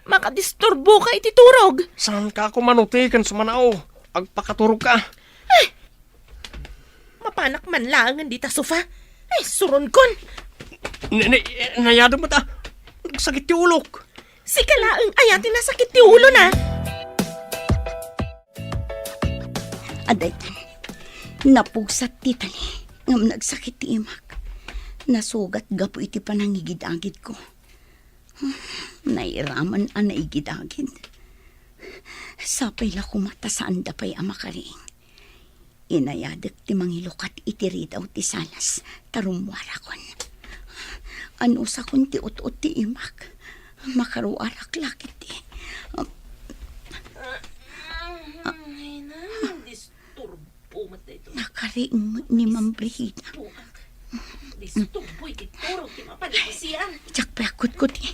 makadisturboka iti turog. Saanka a kumanuti ken sumanao? Agpakaturogka. Ay! Mapanak man laengen dita sofa. Ay, suronkon. Ni, ni, nayadem met a. Nagsakit ti ulok. Sika laeng aya ti nasakit ti ulona. Adaytan, napugsat ti tali, ngem nagsakit ti imak. Nasugat gapu iti panangigidagidko. Nairaman a naigidagid. Sapay la koma ta saanda pay a makariing. Inayadek ti mangilukat iti ridaw ti salas, ta rummuarakon. Anusakon ti ut-ut ti imak. Makaruarak la ketdi. Ay, na, disturbo met daytoy. Nakariing met ni Ma'am Brigida. Disturbo iti turog ti mapanagsian. Diak pay a kutkuti.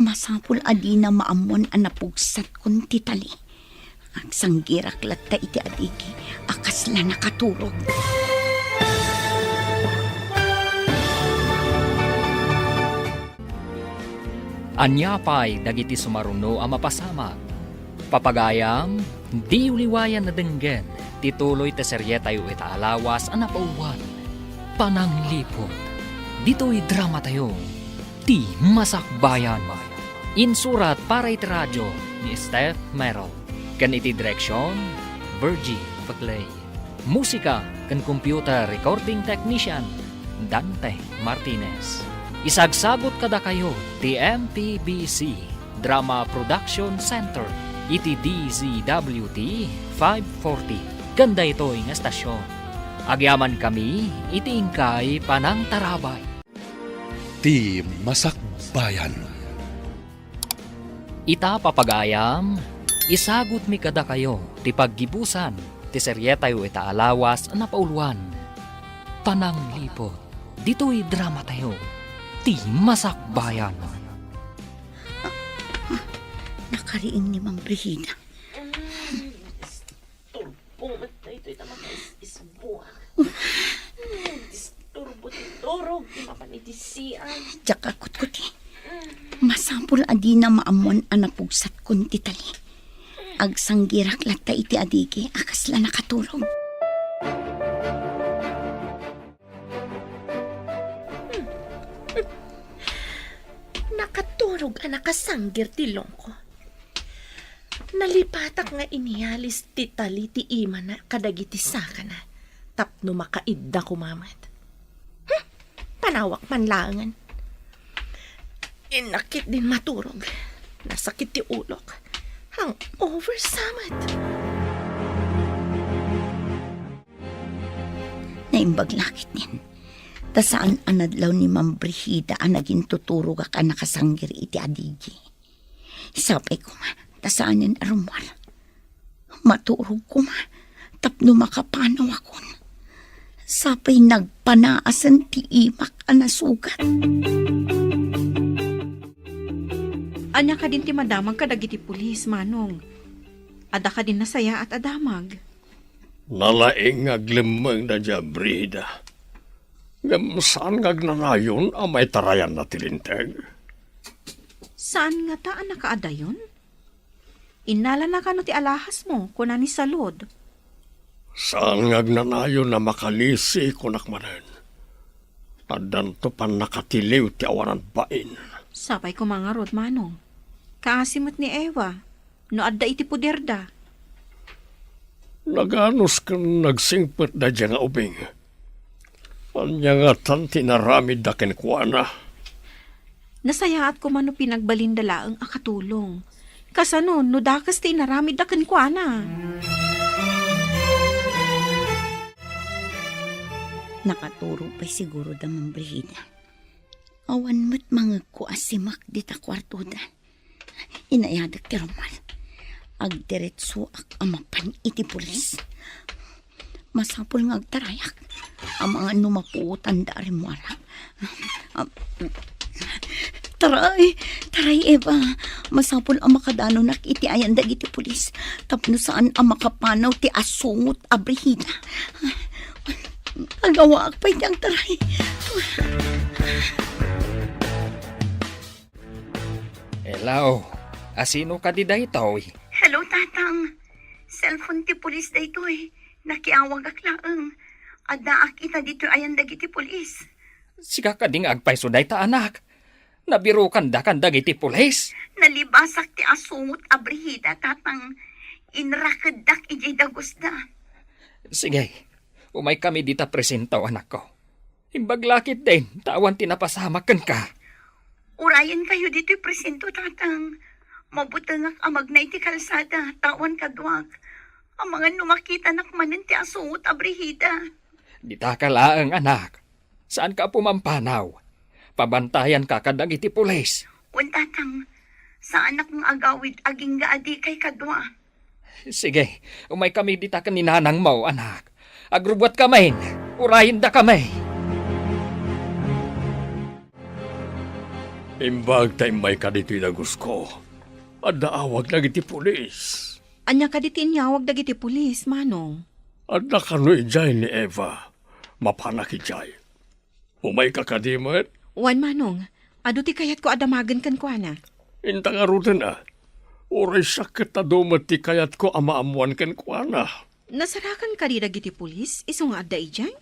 Masapul a dina maammuan a napugsatkon ti tali. Agsanggirak latta iti adigi a kasla nakaturog. Ania pay dagiti sumaruno a mapasamak? Papagayam, diyo liwayan a denggen ti tuloy ti serietayo ita a lawas a napawan, Panangliput. Ditoy dramatayo, Ti Masakbayan. Insurat para iti radio ni Steph Merrill. Ken iti direksion, Virgie Paclay. Musika ken computer recording technician, Dante Martinez. Isagsagut kadakayo ti M P B C Drama Production Center iti D Z W T five forty ken daytoy nga estasion. Agyamankami iti inkay panangtarabay. Ti Masakbayan. Ita, papagayam, isagutmi kadakayo ti paggibusan ti serietayo ita a lawas a napauloan, Panangliput. Ditoy dramatayo, Ti Masakbayan. Nakariing ni Mang Brigida. Turbo met daytoy ta makaisisbuak. Disturbo ti turog ti mapan iti sian. Diak a kutkuti. Masapul a dina maammuan a napugsatkon ti tali. Agsanggirak latta iti adigi a kasla nakaturog. Nakaturog a nakasanggir ti lungko. Nalipatak nga inialis ti tali ti imana kadagiti sakana tapno makaidda koma met. Hmm, panawak man laengen. Innak ketdin maturog. Nasakit ti ulok. Hangover sa met. Naimbag la ketdin. Ta saan a nadlaw ni Ma'am Brigida a nagintuturogak a nakasanggir iti adigi. Sapay koma, ta saanen a rummuar. Maturog koma, tapno makapanawakon. Sapay nagpanaasen ti imak a nasugat. Ania kadin ti madamag kadagiti pulis, Manong? Adda kadin nasayaat a damag? Nalaing nga aglemmengda diay Brigida. Ngem saan nga agnanayon a maitarayanna ti linteg? Saan ngata a nakaadayon? Innalana kano ti alahasmo, kuna ni Salud. Saan nga agnanayon a makalisi, kunak manen. Addanto pannakatiliw ti awanan bain. Sapay koma ngarud, Manong. Kaasi met ni Eva, no adda iti poderda. Naganus ken nagsingpet daydiay nga ubing. Ania ngatan ti inaramidda kenkuana? Nasayaat koma no pinagbalinda laeng a katulong. Kasano no dakes ti inaramidda kenkuana? Nakaturog pay siguro da, Ma'am Brigida. Awan met mangegko a simak dita kuartoda. Inayadek ti rummuar. Agdiretsoak a mapan iti pulis. Masapul nga agtarayak. Amangan no mapuotanda a rimmuarak. Ah, taray, taray, Eva. Masapul a makadanonak iti ayan dagiti pulis. Tapno saan a makapanaw ti asungot a Brigida. Agawaak pay ti agtaray. Hello, asino kadi daytoy? Hello, Tatang. Cellphone ti pulis daytoy. Nakiawagak laeng. Addaak ita ditoy ayan dagiti pulis. Sika kadi nga agpayso dayta, anak? Nabirokanda kan dagiti pulis? Nalibasak ti asungot a Brigida, Tatang. Inrakeddak idiay dagusda. Sige, umaykami dita presinto, anakko. Imbag la ketdin, ta awan ti napasamak kenka. Urayenkayo ditoy presinto, Tatang. Mabutengak a magna iti kalsada, ta awan kaduak. Amangan no makitanak manen ti asungot a Brigida. Ditaka laeng, anak. Saanka a pumampanaw. Pabantayanka kadagiti pulis. Wen, Tatang. Saanak nga agawid agingga a dikay kadua. Sige, umaykami dita ken ni nanangmo, anak. Agrubbuatkami. Urayendakami. Imbag ta immayka ditoy dagusko, adda awag dagiti pulis. Ania kadi ti inyawag dagiti pulis, Manong? Adda kano idiay ni Eva. Mapanak idiay. Umayka kadi met? Wen, Manong. Adu ti kayatko a damagen kenkuana. Inta ngaruden a. Uray siak ket adu met ti kayatko a maammoan kenkuana. Nasarakan kadi dagiti pulis isu nga adda idiay?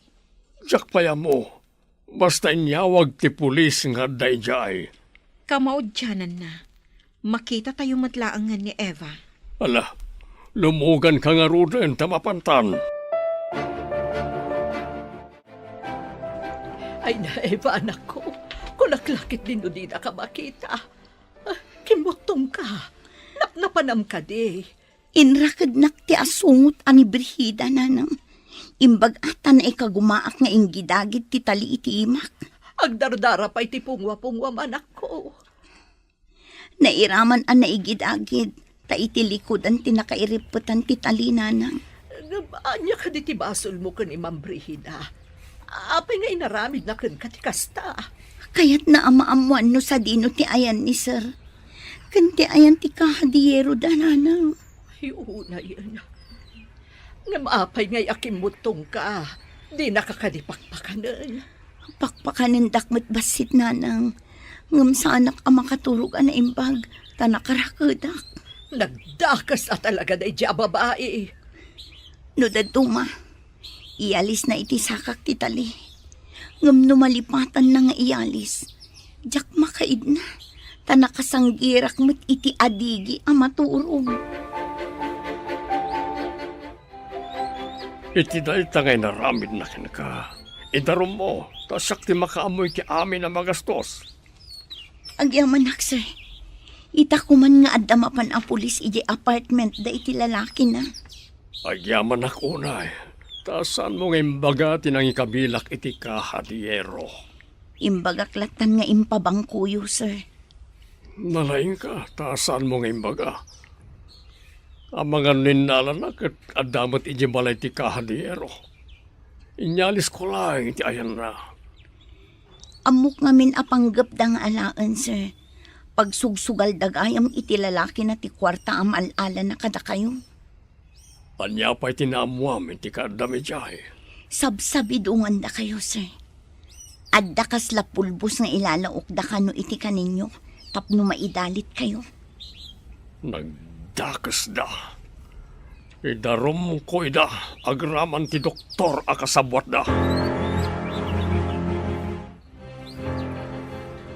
Diak pay ammo. Basta inyawag ti pulis nga adda idiay. Kamaudiananna, makitatayo met laengen ni Eva. Ala, lumuganka ngaruden ta mapantan. Ay na, Eva, anakko. Kulak la ketdi no dinaka makita. Ah, kimmuttongka. Napnapanam kadi. Inrakednak ti asungot a ni Brigida, nanang. Imbag-a ta naikagumaak nga inggidagid ti tali iti imak. Agdardara pay ti pungwa-pungwam, anakko. Nairaman a naigidagid, ta iti likudan ti nakairippetan ti tali, nanang. Ngem ania kadi ti basolmo ken ni Ma'am Brigida? Apay nga inaramidna kenka ti kasta? Kayatna a maammoan no sadino ti ayan ni Sir. Ken ti ayan ti kahadieroda, nanang. Ay, unayen. Ngem apay ngay a kimmuttongka? Dinaka kadi pakpakanen? Pakpakanendak met bassit, nanang. Ngem saanak a makaturog a naimbag, ta nakarakedak. Nagdakes a talaga daydi a babai. No dadduma, iyalisna iti sakak ti tali. Ngem no malipatanna nga iyalis, diak makaidna, ta nakasanggirak met iti adigi a maturog. Iti dayta nga inaramidna kenka, idarummo, ta siak ti makaammo iti amin a magastos. Agyamanak, sir. Ita koman nga adda mapan a pulis idiay apartment da iti lalakina. Agyamanak unay, ta saanmo nga imbaga ti nangikabilak iti kahadiero? Imbagak lattan nga impabangkoyo, sir. Nalaingka, ta saanmo nga imbaga? Amangan no innalana ket adda met idiay balay ti kahadiero. Inyalisko laeng iti ayanna. Ammok ngamin a panggepda nga alaen, sir. Pagsugsugalda gayam iti lalakina ti kuarta a maal-alana kadakayo. Ania pay ti naammoam iti kaaddam idiay? Sabsabidongandakayo, sir. Adda kasla pulbos nga ilalaokda kano iti kaninyo tapno maidalitkayo. Nagdakesda. Idarumko ida agraman ti doktor a kasabuatda.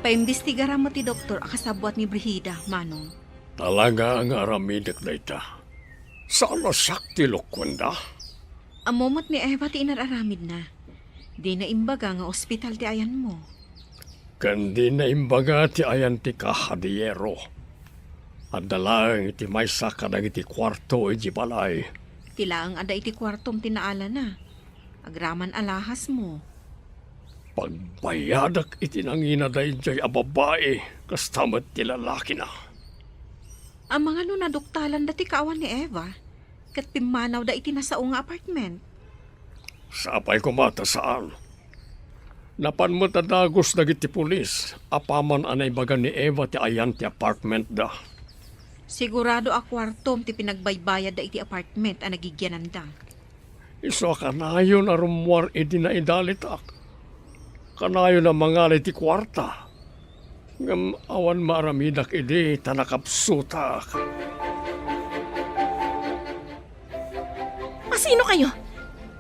Paimbestigaram met ti doktor a kasabuat ni Brigida, Manong. Talaga nga aramidek dayta. Saan a siak ti lukuenda? Ammo met ni Eva ti inar-aramidna. Dina imbaga nga ospital ti ayanmo. Ken dina imbaga ti ayan ti kahadiero. Adda laeng iti maysa kadagiti kuarto iti balay. Ti laeng adda iti kuartom ti naalana. Agraman alahasmo. Pagbayadak iti nangina daydiay a babai, kasta met ti lalakina. Amangan no naduktalanda ti kaawan ni Eva, ket pimmanawda iti nasao nga apartment. Sapay koma ta saan. Napan met a dagus dagiti pulis apaman a naibaga ni Eva ti ayan ti apartmentda. Sigurado a kuartom ti pinagbaybayadda iti apartment a nagigyananda. Isu a kanayon a rummuar idi naidalitak. Kanayon a mangala iti kuarta. Ngem awan maaramidak idi ta nakapsutak. Asino kayo?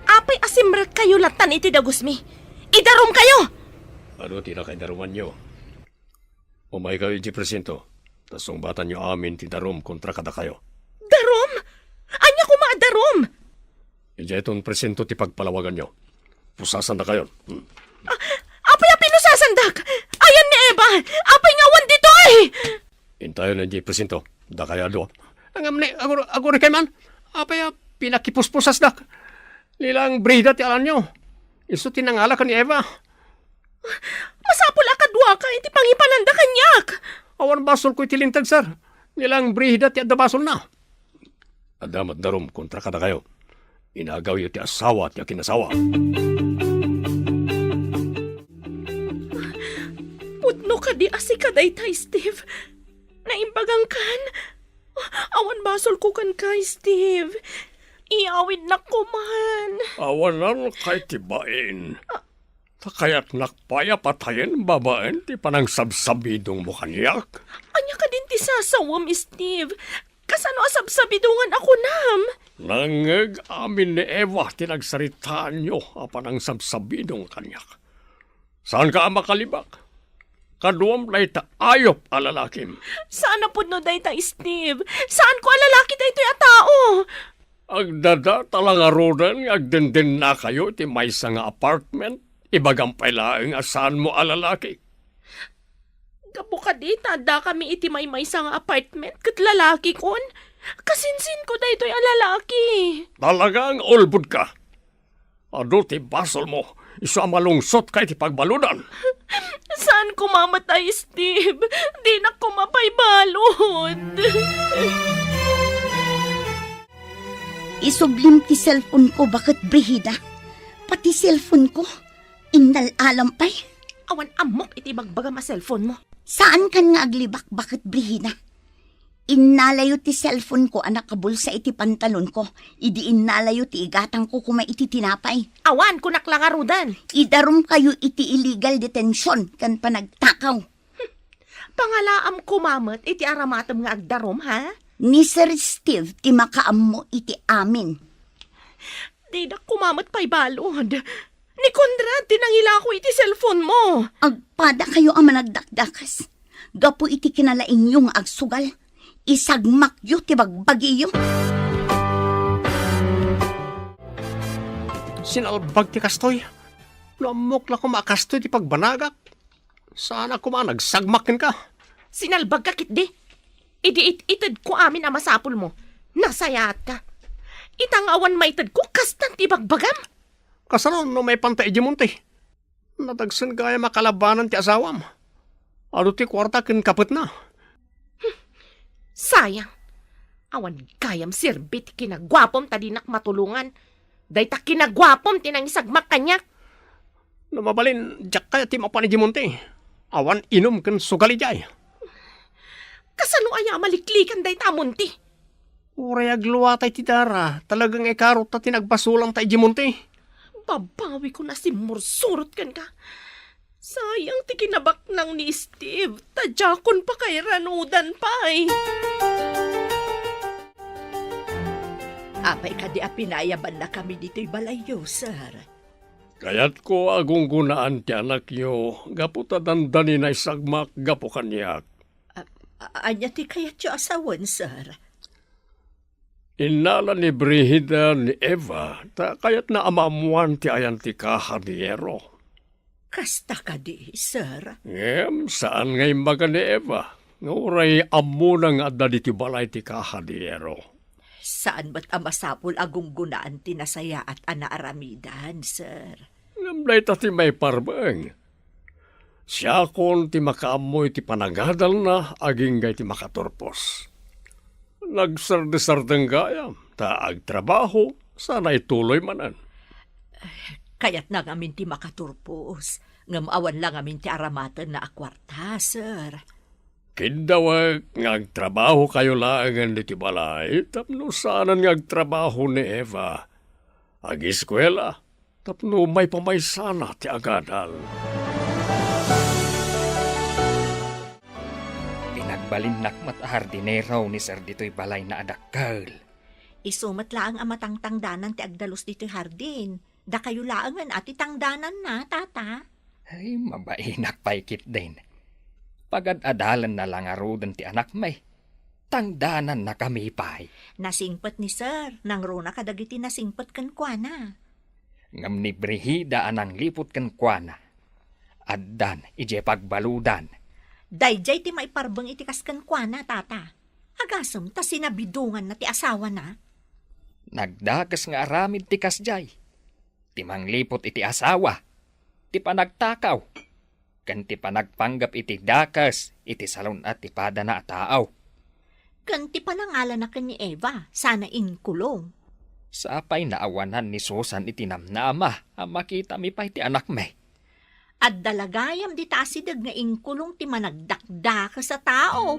Apay a simrekkayo lattan iti dagusmi? Idarumkayo! Ano ti nakaidarumanyo? Umaykayo idiay presinto, ta sungbatanyo amin ti darum kontra kadakayo. Darum? Ania koma a darum? Idiayton presinto ti pagpalawaganyo. Pusasandakayon. Hmm. A-, apay a pinusasandak? Ayan ni Eva! Apay nga awan ditoy? Intayon idiay presinto. Dakayo a dua. Ngem ni, agur-, agurikay man. Apay a pinakipuspusasdak? Ni laeng Brigida ti alanyo. Isu ti nangala ken ni Eva. Masapul a kaduaka iti pangipananda kaniak. Awan basolko iti linteg, sir. Ni laeng Brigida ti adda basolna. Adda met darum kontra kadakayo. Inagawyo ti asawa ti akinasawa. Pudno kadi a sika dayta, Steve? Naimbagangkan? Awan basolko kenka, Steve. Iyawidnak koman. Awanan kay ti bain. Ta kayatnak pay a patayen babaen ti panangsabsabidongmo kaniak. Ania kadin ti sasawem, Steve? Kasano a sabsabidongan a kunam? Nangngeg amin ni Eva ti nagsaritaanyo a panangsabsabidong kaniak. Saanka a makalibak? Kaduam dayta ayup a lalakim. Saan a pudno dayta, Steve. Saanko a lalaki daytoy a tao. Agdadata la ngaruden nga agdendennakayo iti maysa nga apartment. Ibagam pay laeng a saanmo a lalaki. Gapu kadi ta addakami iti maymaysa nga apartment ket lalakikon. Kasinsinko daytoy a lalaki. Talaga nga ulbodka. Adu ti basolmo, isu a malungsotka iti pagbaludan. Saan koma met a, Steve? Dinak koma pay balud. Isublim ti cellphone ko, baket Brigida. Pati cellphone ko, innal-alam pay. Awan ammok iti bagbagam a cellphone mo. Saankan nga aglibak, baket Brigida. Innalayo ti cellphone ko a nakabulsa iti pantalon ko, idi innalayo ti igatang ko koma iti tinapay. Awan, kunak la ngaruden. Idarumkayo iti illegal detention ken panagtakaw. Pangalaam koma met iti aramatem nga agdarum, ha? Ni Sir Steve ti makaammo iti amin. Didak koma met pay balud. Ni Conrad ti nangilako iti cellphone mo. Agpadakayo a managdakdakes. Gapu iti kinalaingyo nga agsugal, isagmakyo ti bagbagiyo. Sinalbag ti kastoy. No ammok la koma a kastoy ti pagbanagak, saanak koma a nagsagmak kenka. Sinalbagka ketdi. Idi it-itedko amin a masapulmo, nasayaatka. Ita nga awan maitedko, kastan ti ibagbagam. Kasano no maipanta idiay monte? Nadagsen gayam a kalabanan ti asawam. Adu ti kuarta ken kapetna. Sayang. Awan gayam serbi ti kinaguapom ta dinak matulongan. Dayta kinaguapom ti nangisagmak kaniak. No mabalin, diak kayat ti mapan idiay monte. Awan inum ken sugal idiay. Kasano aya a maliklikan dayta a monte? Uray agluata iti dara, talaga nga ikarotta ti nagbasolanta idiay monte. Babawikon a simmursurot kenka. Sayang ti kinabaknang ni Steve, ta diakon pakairanudan pay. Apay kadi a pinayabannakami ditoy balayyo, sir? Kayatko a gunggonaan ti anakyo gapu ta dandani naisagmak gapu kaniak. A-, a-, ania ti kayatyo a sawen, sir? Innala ni Brigida ni Eva ta kayatna a maammoan ti ayan ti kahadiyero. Kasta kadi, sir? Ngem saan nga imbaga ni Eva nga uray ammona nga adda ditoy balay ti kahadiyero. Saan met a masapul a gunggonaan ti nasayaat a naaramidan, sir. Ngem dayta ti maiparbeng. Siakon ti makaammo iti panagadalna agingga iti makaturpos. Nagsardesardeng gayam, ta agtrabaho, sana ituloy manen. Kayatna ngamin ti makaturpos, ngem awan la ngamin ti aramatenna a kuarta, sir. Kiddawek nga agtrabahokayo laengen ditoy balay tapno saanen nga agtrabaho ni Eva. Agiskuela tapno maipamaysana ti agadal. Pinagbalinnak met a hardinero ni Sir ditoy balayna a dakkel. Isu met laeng a matangtangdanan ti agdalus ditoy hardin. Dakayo laengen a ti tangdananna, Tata. Ay, mabainak pay ketdin. Pagad-adalenna la ngaruden ti anakmi. Tangdanannakami pay. Nasingpet ni Sir, nangruna kadagiti nasingpet kenkuana. Ngem ni Brigida a nangliput kenkuana, addan idiay pagbaludan. Daydiay ti maiparbeng iti kas kenkuana, Tata. Agasem ta sinabidonganna ti asawana. Nagdakes nga aramid ti kasdiay. Ti mangliput iti asawa, ti panagtakaw, ken ti panagpanggep iti dakes iti salun-at ti padana a tao. Ken ti panangalana ken ni Eva, sana inkulong. Sapay naawanan ni Susan iti namnama a makitami pay ti anakmi. Adda la gayam dita asideg nga inkulong ti managdakdakes a tao.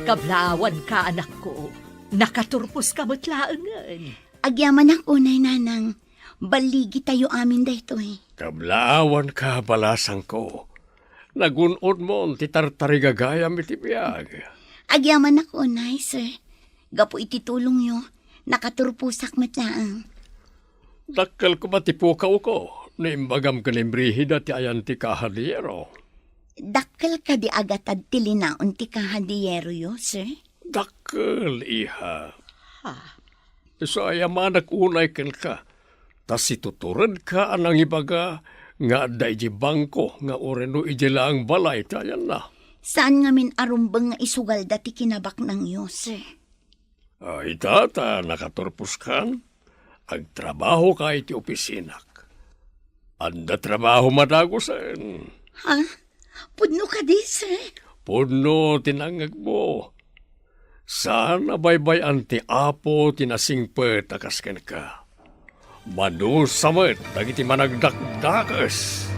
Kablaawanka, anakko. Nakaturposka met laengen. Agyamanak unay, Nanang. Balligitayo amin daytoy. Kablaawanka, balasangko. Nagun-odmon ti tartarigagayam iti biag. Agyamanak unay, sir. Gapu iti tulongyo, nakaturposak met laeng. Dakkel koma ti pukawko no imbagam ken ni Brigida ti ayan ti kahadiyero. Dakkel kadi a gatad ti linaon ti kahadiyeroyo, sir? Dakkel, iha. Ha? Isu a ayamanak unay kenka, ta situturedka a nangibaga nga adda idiay bangko nga uray no idiay laeng balay ti ayanna. Saan ngamin a rumbeng nga isugalda ti kinabaknangyo, sir? Ah, ita ta nakaturposkan, agtrabahoka iti opisinak. Adda trabaho madagusen. Ha? Pudno kadi, sir? Pudno ti nangngegmo. Saan a baybay-an ti Apo ti nasingpet a kas kenka. Madusa met dagiti managdakdakes.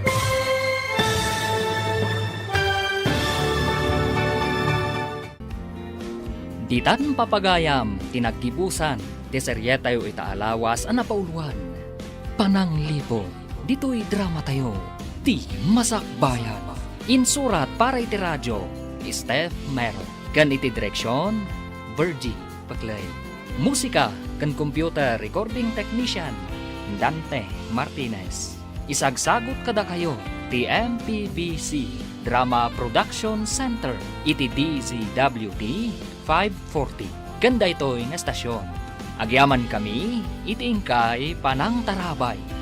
Ditan papagayam ti naggibusan ti serietayo ita a lawas a napauloan, Pananglibong, ditoy dramatayo, Ti Masakbayan. Insurat para iti radio ni Steph Meron. Ken iti direksion, Virgie Paclay. Musika ken computer recording technician, Dante Martinez. Isagsagut kadakayo ti M P B C Drama Production Center iti D Z W T five forty. Ken daytoy nga estasyon, agyamankami iti inkay panangtarabay.